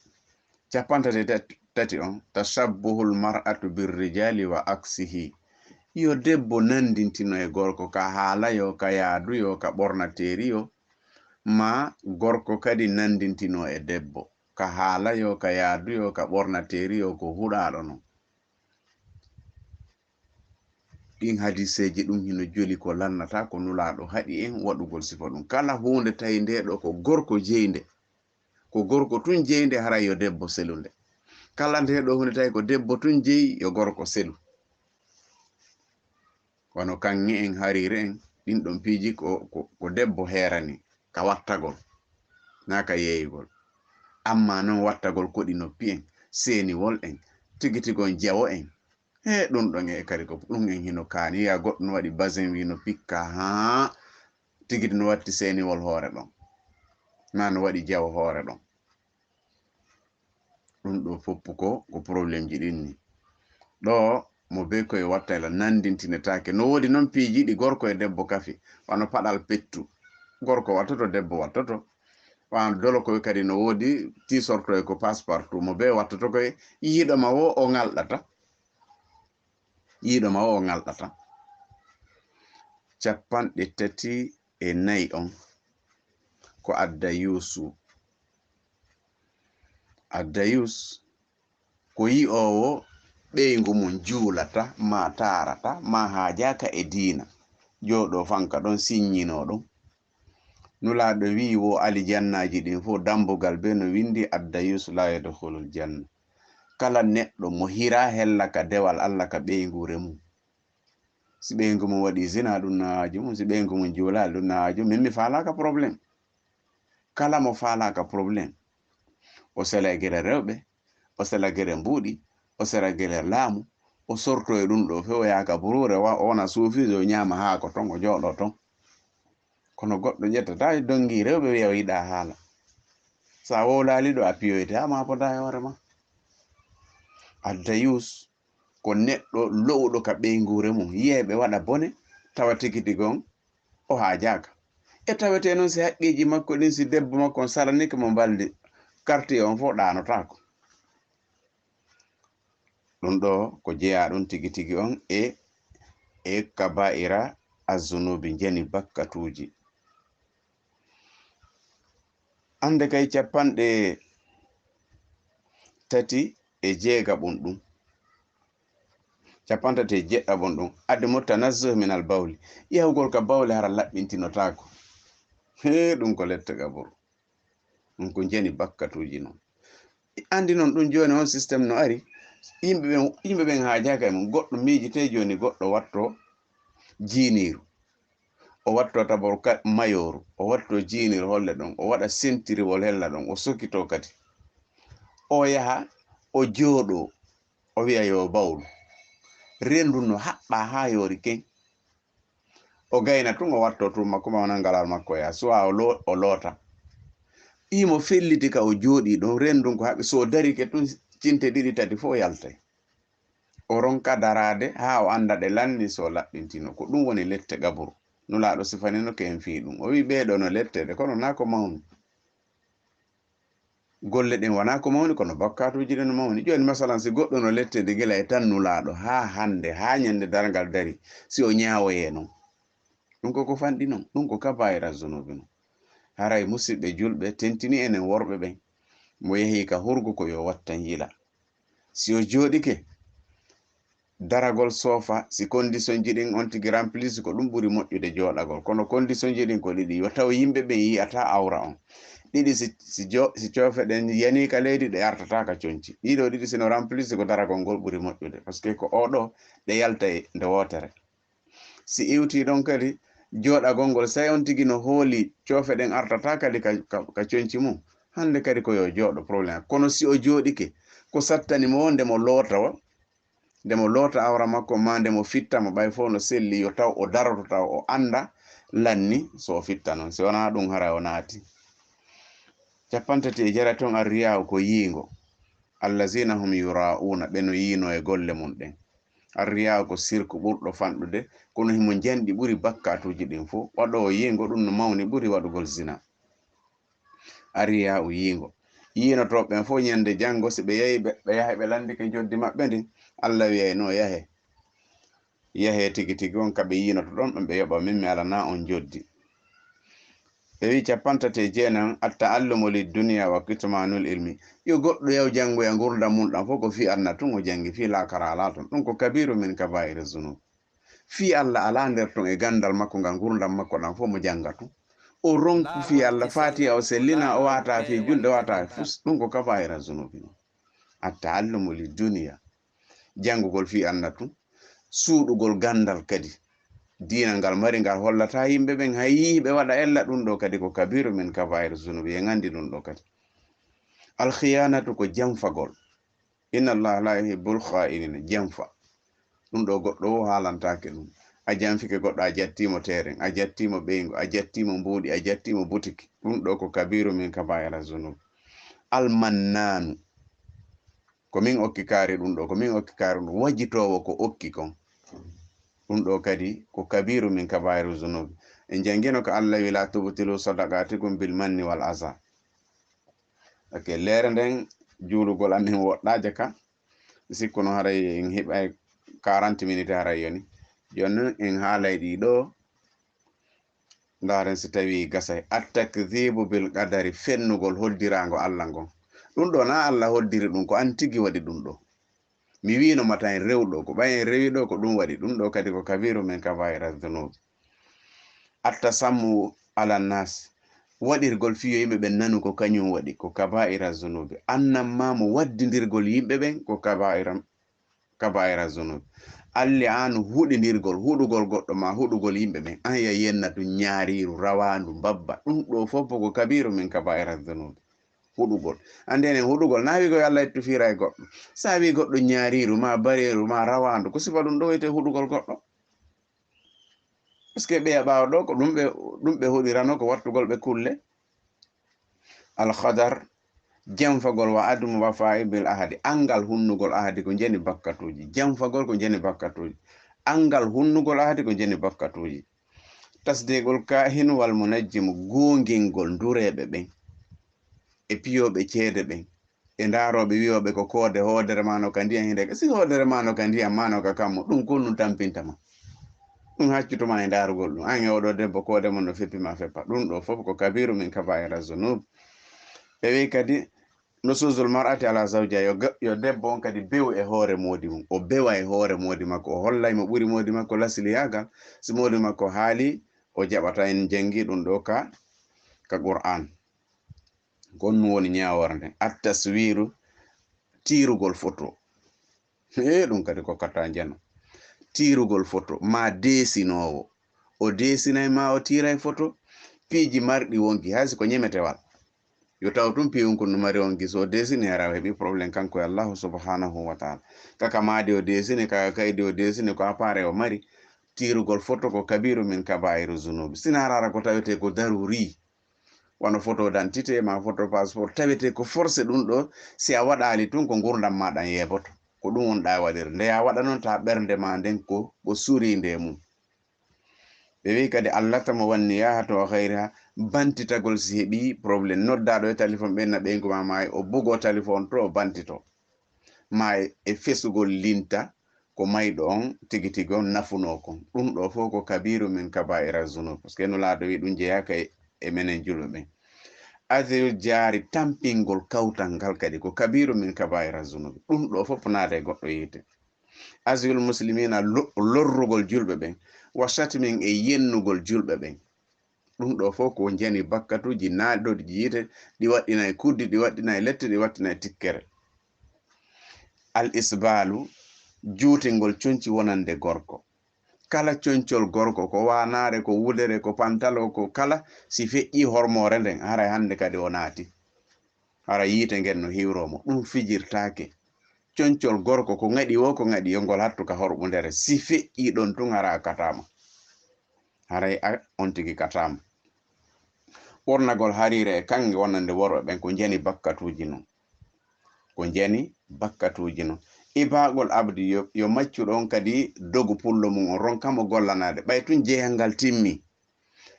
cappanɗe tati on, tashabbuhul mar'atu birrijali wa aksihi. Yo debbo nandintino e gorko ka haala yo, ka yaadu yo, ka ɓornateeri yo. maa gorko kadi nanndintinoo e debbo, ka haala yo, ka yaadu yo, ka ɓornateeri yo, ko huɗaaɗo non. Ɗin hadiseeji ɗum hino joli ko lannata ko Nulaaɗo haɗi en waɗugol sifa ɗum. Kala huunde tawi nde ɗo ko gorko jeyi nde, ko gorko tun jeyi nde, haray yo debbo selu nde. Kala nde ɗo huunde tawi ko debbo tun jeyi, yo gorko selu. Wano kaŋŋe en, hariire en, ɗin ɗon piiji ko, ko, ko debbo heerani ka wattagol, naa ka yeeyugol. Amma non wattagol koɗi noppi en, seeniwol en, tigi tigi on jawo en. He ɗum ɗon e kadi ko ɗum en hino kaani. Ya goɗɗo no waɗi basin wi no pikka haa tigi no watti seeniwol hoore ɗon. Naa no waɗi jawo hoore ɗon. Ɗum ɗo foppu ko, ko problème ji ɗin ni. Ɗo mo be koye watta ila nanndintinetaake. No woodi non piiji ɗi gorko e debbo kafi. Wano paɗal pettu. Gorko wattoto, debbo wattoto. Wano dolo koye kadi no woodi tiisorto e ko passe-partout. Mo be wattoto koye yiɗo ma wo o ŋalɗata. Yiɗo ma wo o ŋalɗata. Capanɗe tati e nayi on ko addayuusu. Addayuus ko yi'oowo ɓeyngu mum juulata, maa taarata, maa haajaaka e diina. Jooɗoo fanka ɗon, siññinoo ɗum. Nulaaɗo wi'i wo alijannaaji ɗin fof, dambugal be no winndi, "Addayuus laa yadkhulul janna." Kala neɗɗo mo hira hella ka dewal Alla ka ɓeynguure mum. Si ɓeyngu mum waɗi zina, ɗum na haaju mum. Si ɓeyngu mum juulaali, ɗum na haaju mum. Min mi faalaaka problème. Kala mo faalaaka problème, o sela e gere rewɓe, o sela gere mbuuɗi, o sela gere laamu, o sorto e ɗum ɗo few, o yaaka buruure, wa-, o wona suufiijo, o ñaama haako ton, o jooɗo ton. Kono goɗɗo ƴettata dongi rewɓe, wiya o yiɗa haala. Sa wowlaali ɗo, a piyoyte, a maapoda e hoore ma. Addayus ko neɗɗo lo'uɗo ka ɓeynguure mum, yi'ay ɓe waɗa bone, tawa tigi tigi on o haajaaka. E tawete noon si haqqeeji makko ɗin, si debbo makko on salanike mo mbaldi, quartier on fof ɗaanotaako. Ɗum ɗo ko jeyaa ɗum tigi tigi on e, e kabaa'ira azzunuubi, njani bakkatuuji. Annde kay capanɗe tati e jeegaɓun ɗum, capantati e jeɗɗaɓun ɗum, adamu tanazzuh min al bawli, yahugol ka bawle hara laɓɓintinotaako. Hee, ɗum ko lette gaburu. Ɗum ko njani bakkatuuji non. Anndi non ɗum jooni on système no ari. Yimɓe ɓen, yimɓe ɓen haajaaka e mum. Goɗɗo miijitee jooni goɗɗo watto jiiniiru. O watto tabor ka-, mayooru. O watto jiiniiru holle ɗon. O waɗa sentiriwol hella ɗon. O sokitoo kadi. O yaha, o jooɗoo. O wi'a yo bawlu. Renndu no haɓɓa haa yoori ken. O gayna tun, o watto tun makko ma, o nanga laawol makko, o yaha. Suwa o lo-, o loota. Imo felliti ka o jooɗi ɗon, renndu ko haɓɓi. So o darike tun, cinte ɗiɗi tati fof yaltay. O ronka daraade haa o annda ɗe lanni, so laɓɓintino. Ko ɗum woni lette gaburu. Nulaaɗo sifanino ke en fii ɗum. O wi'i, "Ɓee ɗoo no lette de, kono naa ko mawni." Golle ɗen wonaa ko mawni, kono bakkaatuuji ɗin no mawni. Jooni, masalan, si goɗɗo no lettede gila e tan Nulaaɗo haa hannde, haa ñande darngal dari, si o ñaawoyee non, ɗum ko ko fanɗi non, ɗum ko kabaa'ira zunuubi non. Haray, musiɓɓe julɓe, tentini enen worɓe ɓen, mo yehii ka hurgo ko yo wattan yila. Si o jooɗike, daragol soofa, si condition ji ɗin on tigi remplisi, ko ɗum ɓuri moƴƴude jooɗagol. Kono condition ji ɗin ko ɗiɗi, yo taw yimɓe ɓen yi'ata awra on. Ɗiɗi, si, si jo-, si coofe ɗen yanii ka leydi, ɗe artata ka conci. Ɗiɗo ɗiɗi, si no remplisi, ko daragol ngol ɓuri moƴƴude. Parce que ko oo ɗoo, ɗe yalta e nde wootere. Si iwtii ɗon kadi, jooɗagol ngol, say on tigi no hooli coofe ɗen artata kadi ka, ka, ka conci mum, hannde kadi ko yo jooɗo, problème. Kono si o jooɗike, ko sattani mo, nde mo loota o, nde mo loota awra makko, maa nde mo fitta mo, ɓay fof no selli, yo taw o daroto, taw o annda lanni so o fitta non. Si wonaa ɗum, hara o naati. Capantati e jeetati on, arriyaa ko yiingo. Allazina hum yura'una, ɓe no yiinoo e golle mum ɗen. Arriyaa ko sirku ɓurɗo fanɗude, kono himo njanɗi ɓuri bakkaatuuji ɗin fof. Waɗoowo yiingo ɗum no mawni ɓuri waɗugol zina. Arriyaa o yiingo. Yiinotooɓe ɓen fof ñande janngo, si ɓe yahi, ɓe, ɓe yahay ɓe lanndike njoddi maɓɓe ndin, Alla wi'ay no yahe. Yahe tigi tigi on ka ɓe yiinoto ɗon, ɗon ɓe yoɓa min, mi alanaa on njoddi. Ɓe wi capantate jeenan, "Atta'allumu lidduniya wa kitmanul ilmi." Yo goɗɗo yaw janngoya ngurdam mum ɗam fof ko fii aduna tun o janngi, fii laakara alaa ton. Ɗum ko kabiru min kabaa'ira zunub. Fii Allah alaa nder ton e ganndal makko ngal ngurdam makko ɗam fof mo jannga tun. O ronku fii Allah, Faatiha o sellina, o waata fii julde, o waata fus. Ɗum ko kabaa'ira zunubi non. Atta'allumu lidduniya. Janngugol fii aduna tun. Suuɗugol ganndal kadi. Diina ngal mari ngal hollata yimɓe ɓen, hay yiiɓe waɗa ella, ɗum ɗo kadi ko kabiru min kabaa'ir zunubi. En anndi ɗum ɗo kadi. Alkhiyanatu ko janfagol. Inna Allaha la yuhibbul kha'inina. Janfa. Ɗum ɗo goɗɗo o haalantaake ɗum. A janfike goɗɗo, a jattiimo teeren, a jattiimo ɓeyngu, a jattiimo mbuuɗi, a jattiimo butiki. Ɗum ɗo ko kabiru min kabaa'ira zunub. Almannanu. Ko min okki kaari ɗum ɗo, ko min okki kaari ɗum. Wajitoowo ko okki kon. Ɗum ɗo kadi ko kabiru min kabairu zunubi. En jangino ko Allah wi, "La tubtilu sadaqatikum bil manni wal aza." Ok, leere nden juulugol amin woɗɗaaje ka. Sikkuno haray en heɓay quarante minutes haray yoni. Jooni non en haalay ɗi ɗo. Ndaaren si tawi gasay. At-takdhibu bil qadari, fennugol hoddiraango Allah ngon. Ɗum ɗo na Allah hoddiri ɗum, ko an tigi waɗi ɗum ɗo. Mi wiino mata en rew ɗo, ko ɓay en rewi ɗo, ko ɗum waɗi. Ɗum ɗo kadi ko kabiru min kabaira dhunubi. At-tasammu ala nas, waɗirgol fiyo yimɓe ɓen nanu ko kañum waɗi, ko kabaira zunubi. Annammamu, waddindirgol yimɓe ɓen, ko kabaira, kabaira zunub. Alli aanu, huɗindirgol, huɗugol goɗɗo ma huɗugol yimɓe ɓen. An ya yenna tun ñaariiru, rawaandu, mbabba. Ɗum ɗo fof ko kabiru min kabaira zunub. Huɗugol. Anndi enen huɗugol, na wi ko yo Allah ittu fiira e goɗɗo. Sa wi goɗɗo ñaariiru, ma bareeru, ma rawaandu, ko sifa ɗum ɗo wiyete huɗugol goɗɗo. Parce que ɓeya ɓaawo ɗo, ko ɗum ɓe, ɗum ɓe huɗirano, ko wattugol ɓe kulle. Alkhadar, janfagol, wa admu wafa'i bil ahadi, anngal hunnugol ahadi ko jeni bakkatuuji. Janfagol ko jeni bakkatuuji. Anngal hunnugol ahadi ko jeni bakkatuuji. Tasdiqul kahin wal munajjim, goongingol ndureeɓe ɓen e piyooɓe ceede ɓen. E ndaarooɓe wiyooɓe ko koode, hoodere ma no ka ndiyam hinde. Si hoodere ma no ka ndiyam, ma no ka kammu, ɗum ko ɗum tampinta ma. Ɗum haccutuma e ndaarugol ɗum. An e oɗo debbo, koode mon no feppi ma feppa. Ɗum ɗo fof ko kabiru min kabaira zunub. Ɓe wi kadi, nusuzul mar'ati ala zawjiha, yo ga-, yo debbo on kadi bew e hoore moodi mum. O bewa e hoore moodi makko, o hollay mo ɓuri moodi makko lasiliyaagal. Si moodi makko haali, o jaɓata. En jangi ɗum ɗo ka, ka Qur'an. Ko ɗum woni ñaawore nden. At-taswiru, tiirugol foto. Ee, ɗum kadi ko kata njano. Tiirugol foto, ma deesinoowo. O deesinay ma o tiiray foto. Piiji marɗi wonki, hay si ko ñemetewal. Yo taw tun piyun kun no mari wonki, so o deesini hara o heɓi problème kanko e Allahu subhanahu wa ta'ala. Kaka maadi o deesini, kaka kaydi o deesini, ko appareil o mari. Tiirugol foto ko kabiru min kabairu zunubi. Sina hara ko tawete ko daruri. Wano photo d'identité ma photo passeport, tawete ko forcé ɗum ɗo, si a waɗaali tun ko ngurdam ma ɗan yeeboto. Ko ɗum wonɗa waɗir. Nde ya waɗa non ta ɓernde ma nden ko, ko suri nde mum. Ɓe wi kadi allata mo wanni yahata o hayriha, bantitagol si heɓi problème. Noddaɗo e téléphone ɓen na ɓeyngu ma maayi, o bugo téléphone to o bantito. Ma e fesugol linta, ko mayɗo on tigi tigi on nafunoo kon. Ɗum ɗo fof ko kabiru min kabaira zunub. Parce que Nulaaɗo wi ɗum jeyaaka e, e menen julɓe ɓen. Azil jaari, tampingol kawtal ngal kadi ko kabiru min kabaira zunub. Ɗum ɗo fof naada e goɗɗo yiite. Azil muslimina, lo-, lorrugol julɓe ɓen. Wa shatmin, e yennugol julɓe ɓen. Ɗum ɗo fof ko njani bakkatuuji naaɗɗoɗi yiite, ɗi waɗɗinay kuddi, ɗi waɗɗinay lette, ɗi waɗɗinay tikkere. Al isbalu, juutingol conci wonande gorko. Kala concol gorko, ko waanaare, ko wudere, ko pantalo, ko kala, si feƴƴi hormoore nden, haray hannde kadi o naati. Hara yiite ngen no hiwroo mo. Ɗum fijirtaake. Concol gorko ko ngaɗi wo, ko ngaɗi yo ngol hattu ka horɓundere. Si feƴƴii ɗon tun, hara a kataama. Haray a, on tigi kataama. Ɓornagol hariire e kaŋŋe wonande worɓe ɓen ko njani bakkatuuji non. Ko njani bakkatuuji non. Ibaagol abdi yo, yo maccuɗo on kadi dogu pullo mum on, ronka mo gollanaade. Ɓay tun jeyal ngal timmi.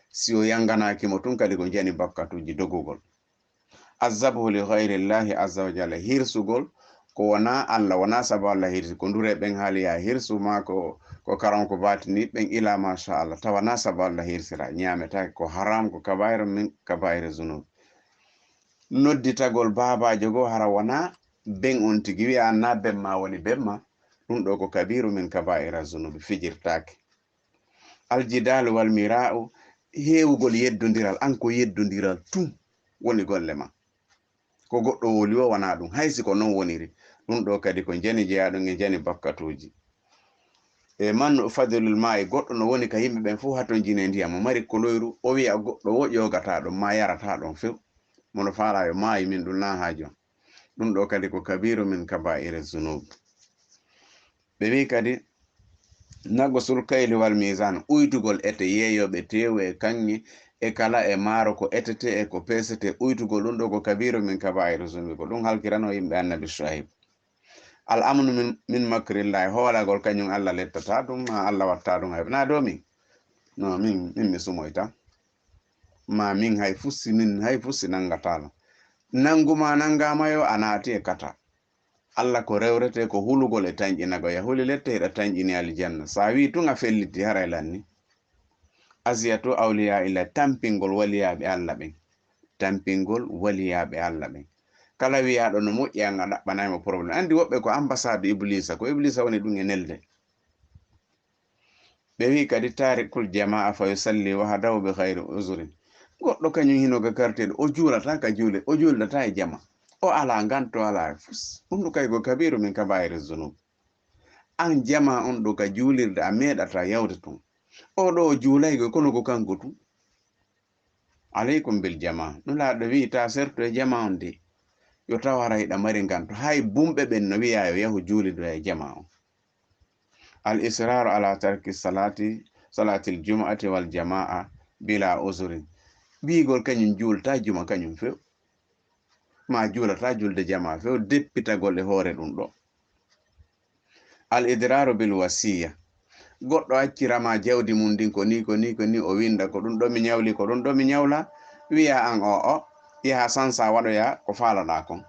Si o yanganaaki mo tun kadi ko njani bakkatuuji dogugol. Azzabuhu li ghayrillahi azza wa jalla, hirsugol Ko wonaa Allah, wonaa sabu Allah hirsi, ko ndure ɓen haali ya hirsu, maa ko, ko karam ko baatini ɓen ila, masha Allah, tawa na sabu Allah hirsira, ñaametaake, ko haram, ko kabaira min kabaira zunub. Nodditagol baabaajo goo hara wonaa ben on tigi, wi'a an na ben ma woni ben ma, ɗum ɗo ko kabiru min kabaira zunub, fijirtaake. Aljidalu wal mira'u, heewugol yeddondiral, an ko yeddondiral tun woni golle ma. Ko goɗɗo woli o wonaa ɗum, hay si ko non woniri. Ɗum ɗo kadi ko njani jeyaaɗum e njani bakkatuuji. E man fadlul maa'i, goɗɗo no woni ka yimɓe ɓen fof hatonjine ndiyam, o mari koloyru, o wi'a goɗɗo wo ƴoogata ɗon, ma yarata ɗon few. Mono faala yo maayi min ɗum na haaju am. Ɗum ɗo kadi ko kabiru min kabaa'iri zunub. Ɓe wi'i kadi, naqsul kayli wal mizan, uytugol ete yeeyooɓe teewu e kaŋŋe e kala e maaro ko etete e ko peesete, uytugol ɗum ɗo ko kabiru min kabaa'iri zunub, ko ɗum halkirano yimɓe annabi Shu'ayb. Al amnu min, min makrillahi, hoolagol kañum Allah lettata ɗum, ma Allah watta ɗum hay na dow min. No, min, min mi sumoyta. Ma min hay fusi, min hay fusi nangatalo. Nangu ma nangama yo a naati e kata. Allah ko rewrete ko hulugol e tanƴinago. Ya huli lette hiɗa tanƴini aljanna. Sa wi tun a felliti haray lanni. Aziyatu awliya illa, tampingol waliyaaɓe Allah ɓen. Tampingol waliyaaɓe Allah ɓen. Kala wiyaaɗo no moƴƴi an a ɗaɓɓanay mo problème. Andi woɓɓe ko ambassade Iblisa, ko Iblisa woni ɗum e nelde. Ɓe wi kadi tarikul jamaa fa yusalli wahdahu bi khayri uzurin. Goɗɗo kañum hino ga kartel, o juulata ka juule, o juulata e jama. O ala nganto, ala e fus. Ɗum ɗo kay ko kabiru min kabairi zunub. An jama on ɗo ka juulirde a meeɗata yawde tun. O ɗo o juulaygo kono ko kanko tun. Aleykum bil jama. Nulaaɗo wi ta serto e jama on de. Yo taw hara hiɗa mari nganto. Hay bumɓe ɓen no wiya yo yahu juulidoya e jama on. Al israru ala tarki salati, salatil jumu'ati wal jama'a bila uzurin. Wiigol kañum juulta juma kañum few. Ma juulata julde jama few, deppitagol e hoore ɗum ɗo. Al idraru bil wasiya. Goɗɗo accirama jawdi mum ndin ko ni, ko ni, ko ni, o winda ko ɗum ɗo mi ñawli, ko ɗum ɗo mi ñawla, wiya an o, o, yaha sansa waɗoya ko faalaɗa kon.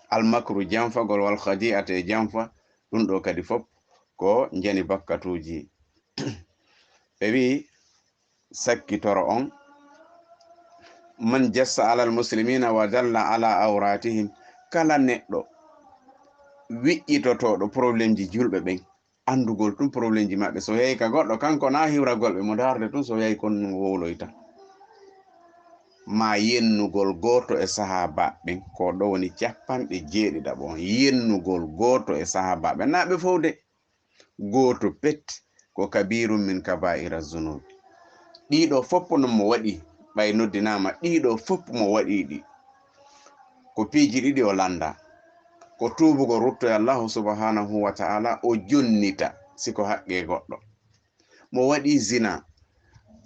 Al makru janfagol wal khadi'ata e janfa, ɗum ɗo kadi fop ko njani bakkatuuji. Ɓe wi'i sakkitoro on, man jassa alal muslimina wa dalla ala awratihim, kala neɗɗo wiƴƴitotooɗo problemji julɓe ɓen, andugol tun problemji maɓɓe, so yahi ka goɗɗo, kanko na hiwragol ɓe mo darde tun, so yahi kon no wowloyta. Ma yennugol gooto e sahaaba ɓen, ko ɗo woni capanɗe jeeɗiɗaɓo on, yennugol gooto e sahaaba ɓen, na ɓe fow de. Gooto pet ko kabirun min kabaira zunubi. Ɗiɗo foppo non mo waɗi, ɓay noddinaama, ɗiɗo foppo mo waɗi ɗi. Ko piiji ɗiɗi o landa. Ko tuubugol rutto e Allahu subhanahu wa ta'ala, o jonnita si ko haqqe goɗɗo. Mo waɗi zina,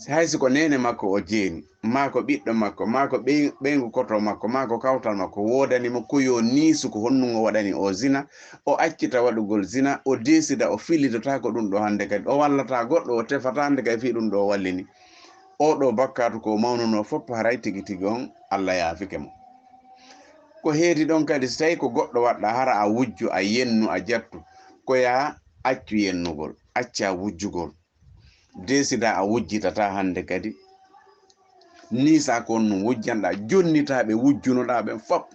hay si ko neene makko o jeeni, maa ko ɓiɗɗo makko, maa ko ɓey-, ɓeyngu koto makko, maa ko kawtal makko, woodani mo ko yo niisu ko honnugo waɗani o zina, o accita waɗugol zina, o deesida o fillitotaako ɗum ɗo hannde kadi, o wallata goɗɗo, o tefata hannde kadi fii ɗum ɗo o wallini. Oo ɗo bakkaatu ko o mawnuno fof, haray tigi tigi on Allah yaafike mo. Ko heedi ɗon kadi, so tawi ko goɗɗo waɗɗa, hara a wujju, a yennu, a jattu, ko yaa accu yennugol, acca wujjugol. Deesida a wujjitata hannde kadi. Niisa ko on ɗum wujjanɗa, jonnita ɓe wujjunoɗa ɓen fop.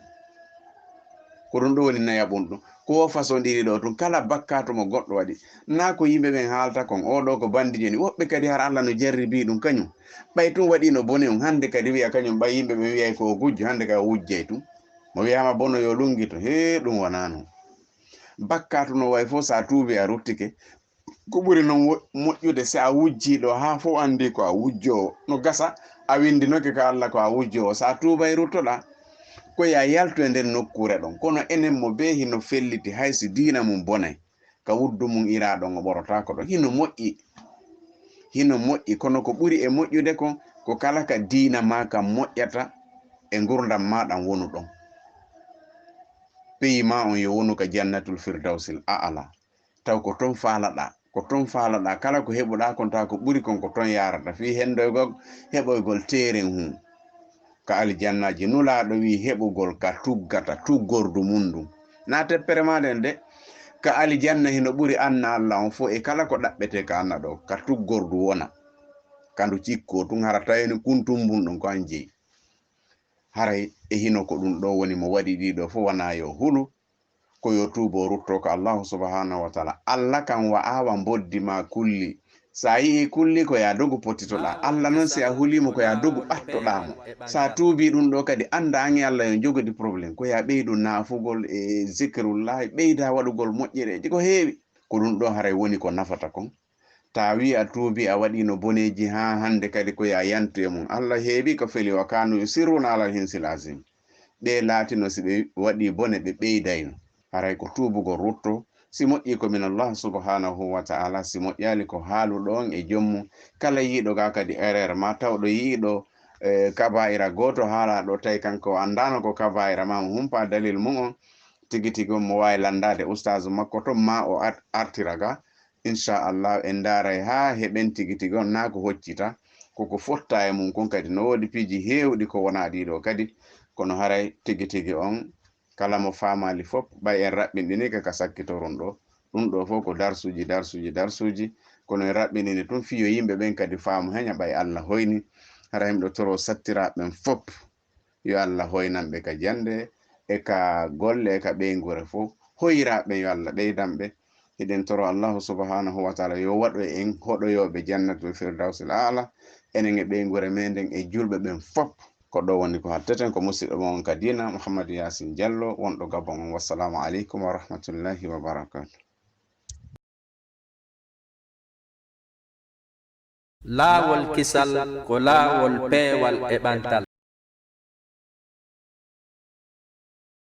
Ko ɗum ɗo woni nayaɓun ɗum. Ko wo façon ɗiɗi ɗo tun, kala bakkaatu mo goɗɗo waɗi. Na ko yimɓe ɓen haalta kon, oo ɗo ko bandi joni. Woɓɓe kadi hara Allah no jarribi ɗum kañum. Ɓay tun waɗino bone on, hannde kadi wiya kañum, ɓay yimɓe ɓen wiyay ko o gujjo, hannde kay o wujjay tun. Mo wiyama bono yo lunngito, hee, ɗum wonaa non. Bakkaatu no way fof, sa tuubi a ruttike, ko ɓuri noon wo-, moƴƴude si a wujjii ɗo haa fof anndi ko a wujjoowo. No gasa a winndinoke ka Allah ko a wujjoowo. So a tuubay ruttoɗaa, ko yo a yaltu e nden nokkuure ɗon. Kono enen mo bee hino felliti, hay si diina mum bonay, ka wuddu mum iraa ɗon o ɓorotaako ɗon. Hino moƴƴi. Hino moƴƴi, kono ko ɓuri e moƴƴude kon, ko kala ka diina maa kan moƴƴata e ngurndam maa ɗan wonu ɗon. Peyi maa on yo wonu ka jannatul firdawsil a'ala. Taw ko ton faalaɗaa, ko ton faalaɗaa, kala ko heɓuɗaa kon, taw ko ɓuri kon ko ton yaarata, fii hendoygol, heɓoygol teeren hun ka aljannaaji. Nulaaɗo wii heɓugol ka tuggata, tuggordu mun ndun. Na teppere maa nden de, ka alijanna hino ɓuri anna Alla on fof e kala ko ɗaɓɓetee ka anna ɗo, ka tuggordu wona. Ka ndu cikkoo tun, hara tawii ni kun tumbun ɗon ko an jeyi. Haray e hino ko ɗun ɗo woni mo waɗi ɗii ɗo fof wanaa yo hulu, ko yo tuubo rutto ka Allahu subhanahu wa ta'ala. Alla kan wa'awa mboddi maa kulli. Sa yi'i kulli ko ya dogu potitoɗaa. Alla non si a hulii mo ko ya dogu ɓattoɗaa mo. Sa tuubii ɗun ɗo kadi annda an e Alla yo jogodi problème. Ko ya ɓeydu naafugol e zikrullahi, ɓeyda waɗugol moƴƴereeji ko heewi. Ko ɗun ɗo haray woni ko nafata kon. Ta wi a tuubi, a waɗino boneeji haa hannde kadi ko ya yantu e mun. Alla heebi ko feli wa kanu yusirruna alal hinsil azim. Ɓe laatino si ɓe waɗi bone ɓe ɓeydayno. Haray ko tuubugol rutto. Si moƴƴi ko min Allah subhanahu wa ta'ala, si moƴƴaali ko haaluɗo on e joom mun. Kala yiiɗo ga kadi erreur ma tawɗo yiiɗo, eh, kabaa'ira gooto haalaa ɗo tawi kanko o anndaano ko kabaa'ira ma mo humpa dalil mun on. Tigi tigi on mo waawi lanndaade ustaazu makko ton ma o ar-, artira ga. Inchallah en ndaaray haa heɓen tigi tigi on naa ko hoccita. Koko fotta e mun kon kadi no woodi piiji heewɗi ko wonaa ɗii ɗo kadi. Kono haray tigi tigi on kala mo faamaali fof ɓay en raɓɓinɗini ka ka sakkitorun ɗo. Ɗun ɗo fof ko darsuuji, darsuuji, darsuuji. Kono en raɓɓinini tun fii yo yimɓe ɓen kadi faamu heña ɓay Alla hoyni. Hara himɗo toro sattiraaɓe ɓen fof. Yo Alla hoynan ɓe ka jannde, e ka golle, e ka ɓeynguure fof. Hoyiraaɓe ɓen yo Alla ɓeydan ɓe. Hiɗen toro Allahu subhanahu wa ta'ala yo waɗu en hoɗoyooɓe jannatul firdawsil aala, enen e ɓeynguure meɗen e julɓe ɓen fof. Ko ɗo woni ko hatteten, ko musiɗɗo mon on ka diina, Mouhamadou Yacine Diallo, wonɗo Gabon on. Wassalamu aleykum wa rahmatullahi wa barakatuh. Laawol kisal ko laawol peewal e ɓantal.